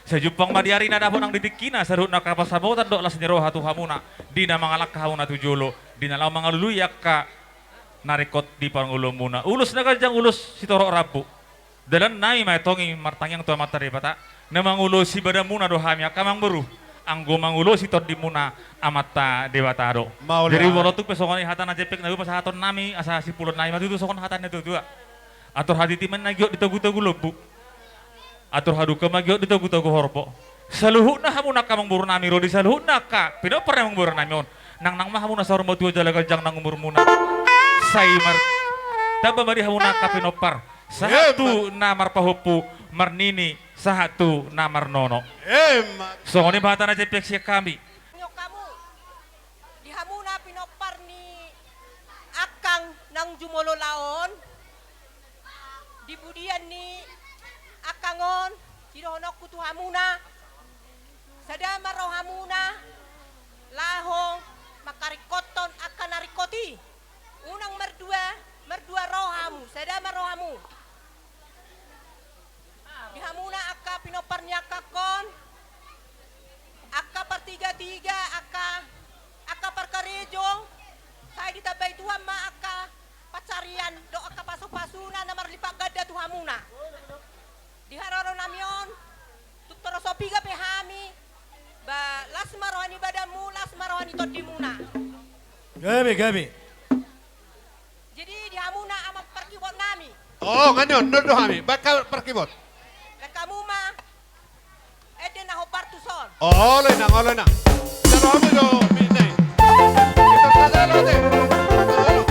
Sai jumpang ma di ari na dapot nang di tingkina saluhutna angka parsamotan dohot las ni roha tu hamuna, di na mangalangka hamuna tu jolo, di na laho mangalului angka na ringkot di parngoluonmuna. Ulos na ganjang, ulos sitorop rambu. Dalan nami ma antong i martangiang tu Amanta Debata, na mangulosi badanmuna do hami angka amang boru, anggo mangulosi tondimuna Amanta Debata do. Mauliate. Jadi molo tung pe songon i hata na jempek na hupasahaton nami, asa simpulon nami ma tutu songon hata ni natuatua. Atur hatiti ma na gihot di togutogu lombu, atur hadungka ma gihot di togutogu horbo. Saluhutna hamuna angka amang boru nami ro di saluhutna angka pinompar ni amang boru nami on, nangnang ma hamuna saur matua jala ganjang nang umurmuna. Sai mar-, tamba ma di hamuna angka pinompar, sahat tu na marpahompu, marnini, sahat tu na marnono. Emma. Songon i ma hata na jempek sian hami. Di hamuna pinompar ni angkang nang jumolo laon, di pudian ni angkang on, sidohononku tu hamuna, sada ma rohamuna laho mangkaringkothon angka na ringkot i. Unang mardua, mardua roha hamu, sada ma rohamu. Di hamuna angka pinompar ni angkangkon, angka partigatiga, angka, angka parkarejo, sai ditambai Tuhan ma angka pansarian dohot angka pasupasuna na marlipat ganda tu hamuna. Di haroro nami on, tung torop so piga pe hami, ba las ma roha ni badanmu, las ma roha ni tondimuna. Gabe, gabe. Jadi di hamuna amang parkibot nami. O, nga nion, nol do hami, baen hamu parkibot. Baen hamu ma ende na hombar tuson. Olo inang, olo inang. Jalo hami do, minai. Kita sadar ate. Olo.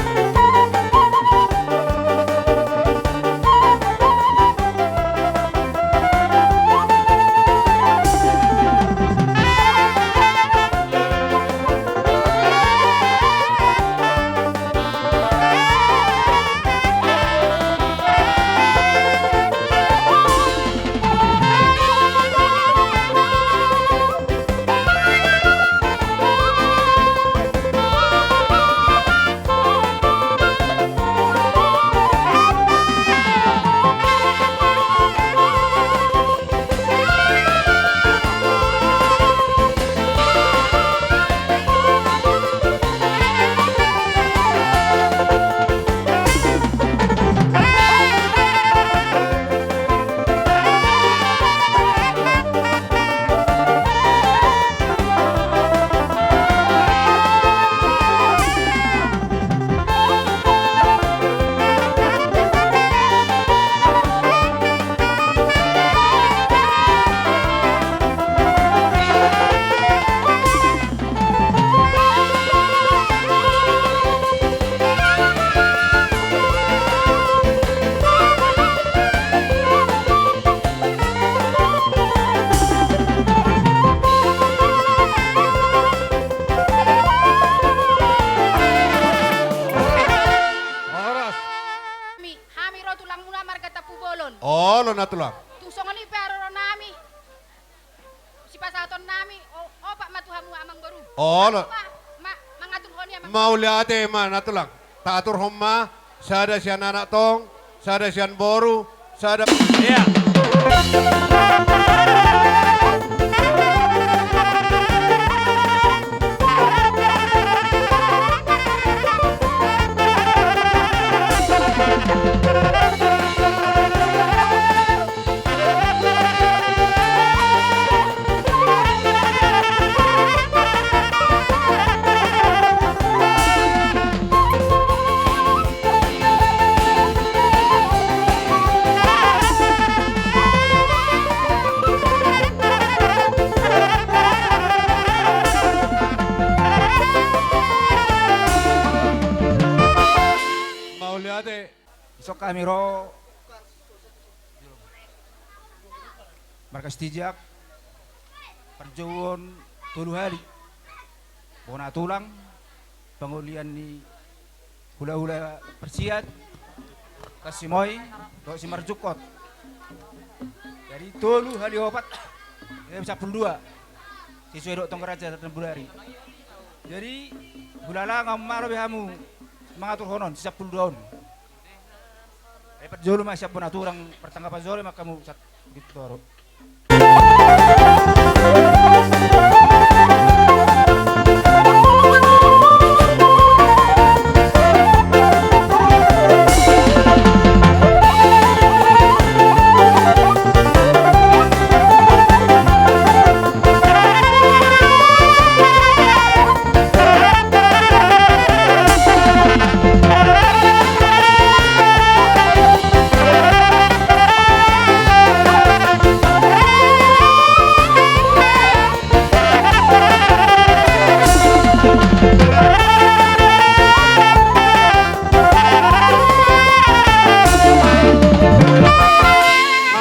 Horas. Hami, hami ro tulangmuna marga Tampubolon. Olo na tulang. Tung songon i pe haroro nami. Sipasahaton nami, o-, opat ma tu hamu amang boru. Olo. Hamu ma, ma, mangaturhon i amang boru. Mauliate ma na tulang. Taaturhon ma, sada sian anak tong, sada sian boru, sada. Iya. Hami ro markas Tijak, parjouon tolu hali. Bona tulang, pangolian ni hulahula parsiat, Tasimoi dohot Simarjukot. Jadi tolu hali opat, jadi sampulu dua. Sesuai dohot tonggo raja Tambunari. Jadi hulala, nga maro be hamu mangaturhon on, sampulu dua on. Ai parjolo ma sian bona tulang, partanggapan jolo ma hamu sahat di toru.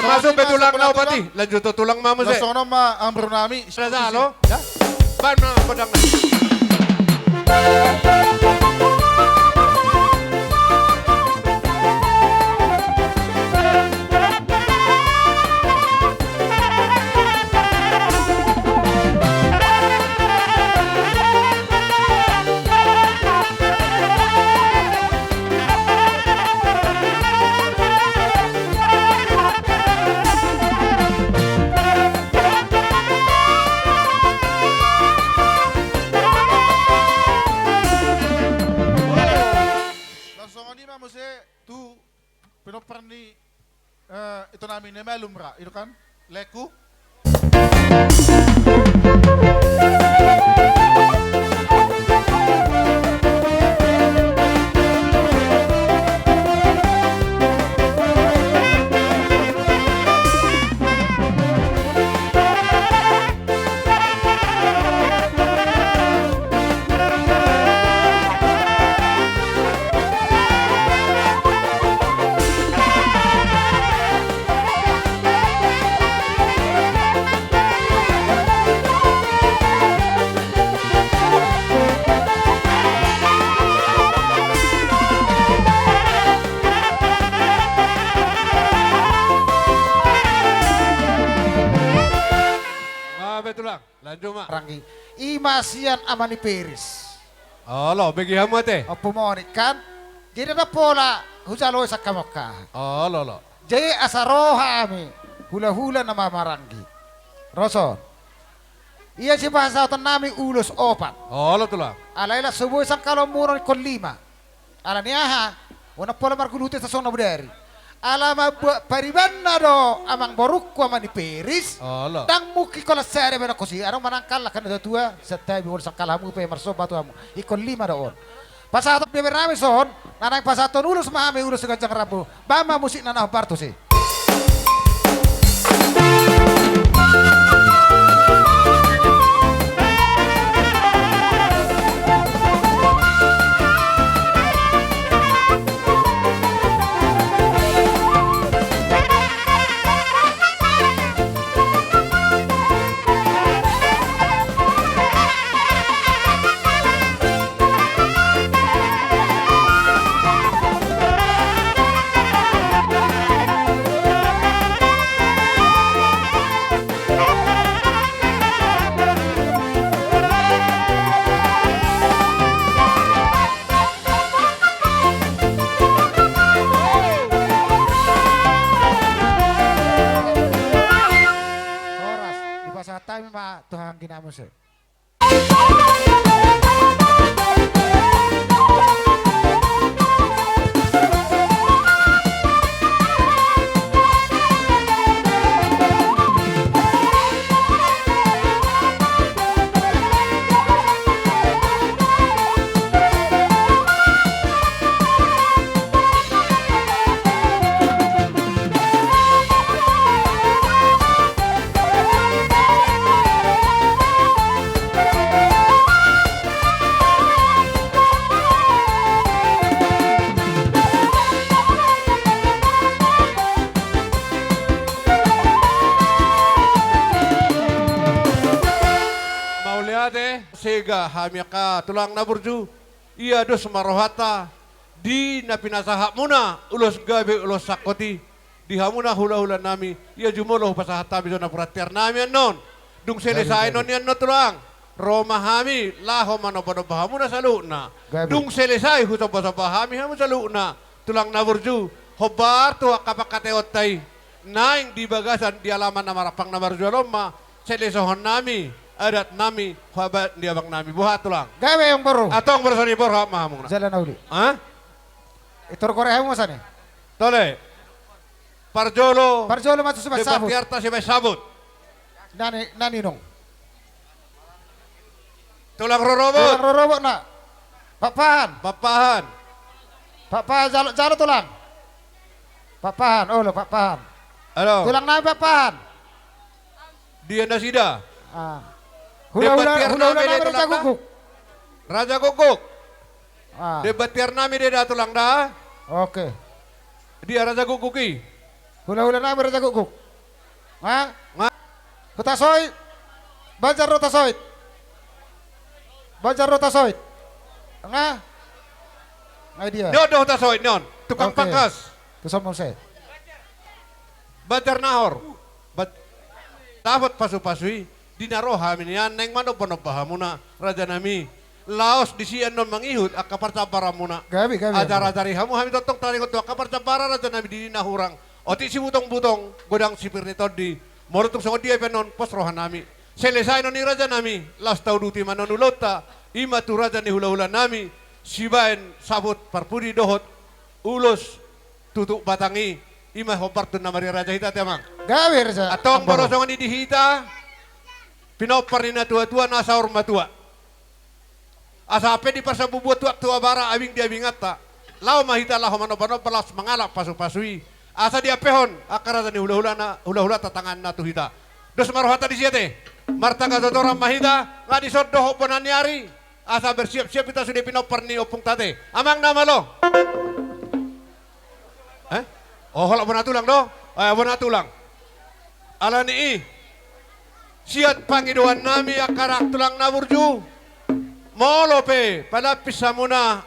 Masuk be tulang na opat i, lanjut tu tulang ma muse. Langsung nama ambrunami. Sudah dah, lo? Ya? Ban ma godang na. Langsung on i ma muse tu pinompar ni, eh, ito nami na malum ra, i do kan? Leku. Nga be tulang. Lanjut ma. Ranggi. I ma sian ama ni Peris. Olo, bege hamu ate. Ompu Monik kan. Jadi ndang pola hujalo i sangkamongka. Olo, olo. Jadi asa ro hami hulahula na mamaranggi. Ro son. Ia sipasahaton nami ulos opat. Olo tulang. Alai las so boi sangkalaon muna ingkon lima. Ala ni aha? Unang pola marguluhut i sasongon na bodari. Ala mambuat paribanna do amangborungku ama ni Peris. Olo. Ndang mungkin holan sada baenonku si, adong manang halak na tua-tua, santabi, molo sangkal hamu pe marsomba tu hamu. Ingkon lima do on. Pasahaton bebernami son, na naeng pasahaton ulos ma hami ulos ganjang rambu. Baen ma musikna na hombar tusi. Horas, dipasahat hami ma tu anggi na muse. sega hami angka tulang na burju, ia dos ma rohanta di na pinasahatmuna ulos gabe ulos sangkot i di hamuna hulahulanami, ia jumolo hupasahat hami jo napuran tiarnami annon. Dung selesai annon i annon tulang, ro ma hami laho manombanomba hamuna saluhutna. Dung selesai husombasomba hami hamu saluhutna tulang na burju, hombar tu angka pangkataionta i, naeng di bagasan di alaman na marampang na marjual on ma selesohonnami adatnami habat ni abangnami. Boha tulang? Gabe amang boru. Antong boru songoni, borhat ma hamuna. Jala na uli. Hah? Itor gore hamu masa ni. Tole. Parjolo. Parjolo ma tu sibaen sabut. Debat tiarta sibaen sabut. Nani, nani nong. Tulang rorobot. Tulang rorobot na. Pakpahan. Pakpahan. Pakpahan jalo, jalo tulang. Pakpahan, olo Pakpahan. Halo. Tulang nami Pakpahan. Dia nasida. Ah. Hula-hula, debat tiar hula-hula nami Raja Gukguk. Raja Gukguk. Ah. Debat tiar nami de da tulang da. Oke. Dia Raja Gukguk i. Hula-hula nami Raja Gukguk. Nga? Nga? Hutasoit. Banjar do tasoit. Banjar do tasoit. Nga? Nga dia. Dia do hutasoit nion. Tukang pangkas. Tusomon se. Banjar Nahor. Bat-, dapot pasupasu i, di na ro hami nian naeng manombanomba hamuna, rajanami. Laos disi annon mangihut angka parjambaranmuna. Gabe, gabe. Ajar-ajari hamu hami tongtong taringot tu angka parjambaran rajanami di na hurang. Otik sibutongbutong, godang sipir ni tondi. Molo tung songon dia pe annon pos rohanami. Selesai annon i rajanami, laos tauduti ma annon ulaonta, i ma tu raja ni hulahulanami, sibaen sabut parpudi dohot ulos tutup batang i, i ma hombar tu na marria raja hita ate amang. Gabe raja. Antong boru songoni di hita, pinompar ni natuatua na saur matua. Asa ampe diparsambubuhon tu aek tu abara, abing di abinganta. Laho ma hita laho manombanomba laos mangalap pasupasu i. Asa diampehon angka raja ni hulahulana, hulahulanta tanganna tu hita. Dos ma rohanta disi ate. Martangan totoran ma hita, nga dison dohot bona ni ari. Asa bersiap-siap hita sude pinompar ni ompungta ate. Amang na malo. Eh? Oh, holan bona tulang do? Eh, bona tulang. Alani i, sian pangidoannami angka tulang na burju, molo pe palampis hamuna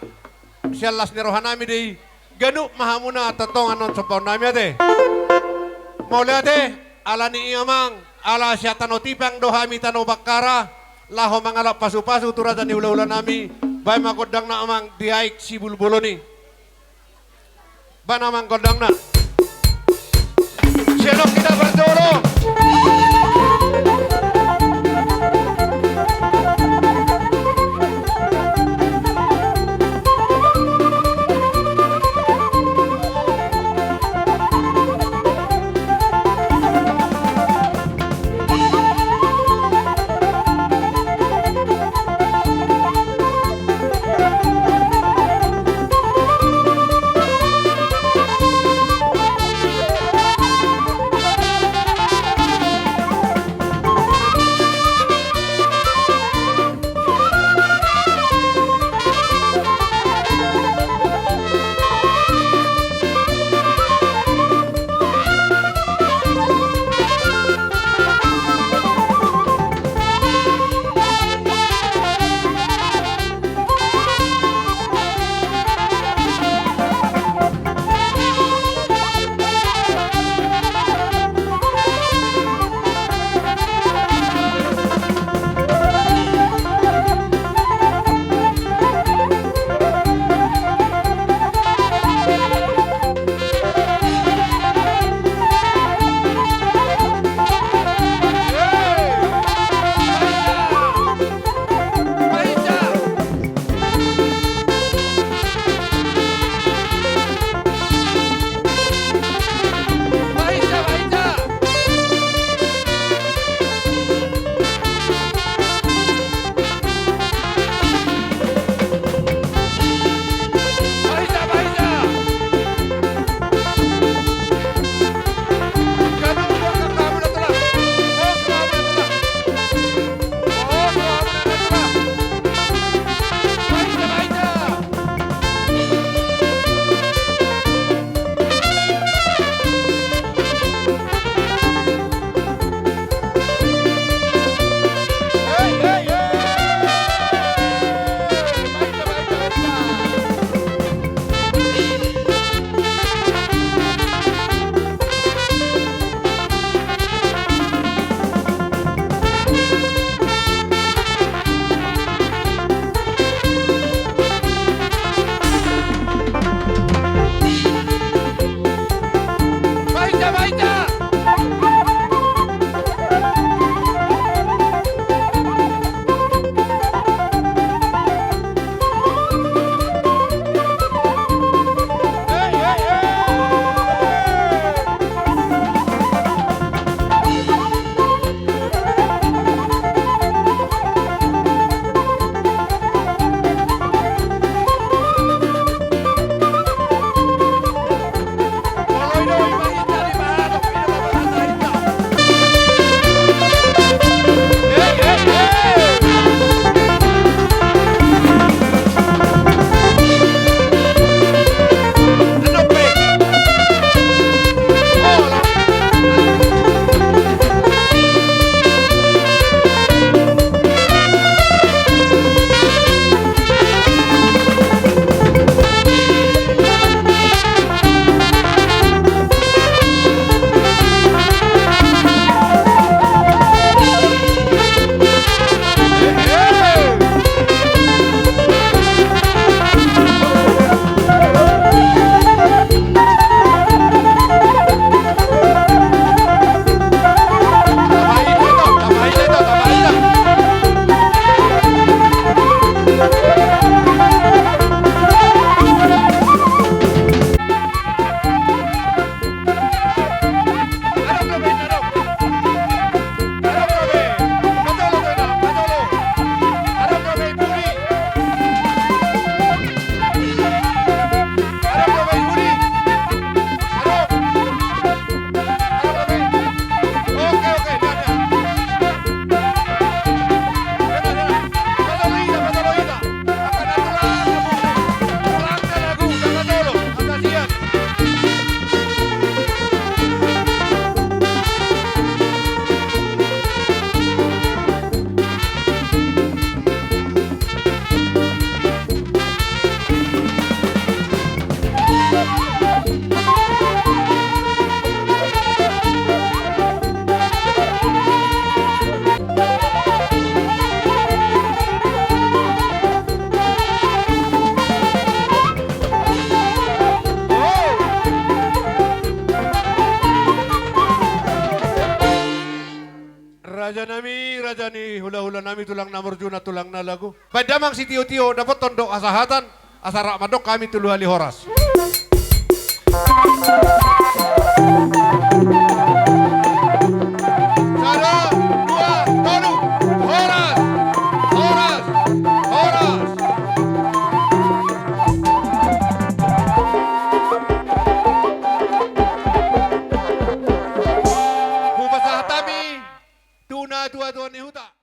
sian las ni rohanami do i, ganup ma hamuna tongtong annon sombaonnami ate. Mauliate, alani i amang, ala sian tano Tipang do hami tano Bakkara, laho mangalap pasupasu tu raja ni hulahulanami, baen ma gondangna amang di aek Sibolbolon i. Baen amang gondangna. Sian on hita parjolo. Raja nami, raja ni hula-hula nami, tulang na marjuna, tulang na lagu. Baen damang sitio-tio, dapothon do hasahatan, asa rap mandok hami tolu hali horas. Sada, dua, tolu, horas, horas, horas. Hupasahat hami tu natua-tua ni huta.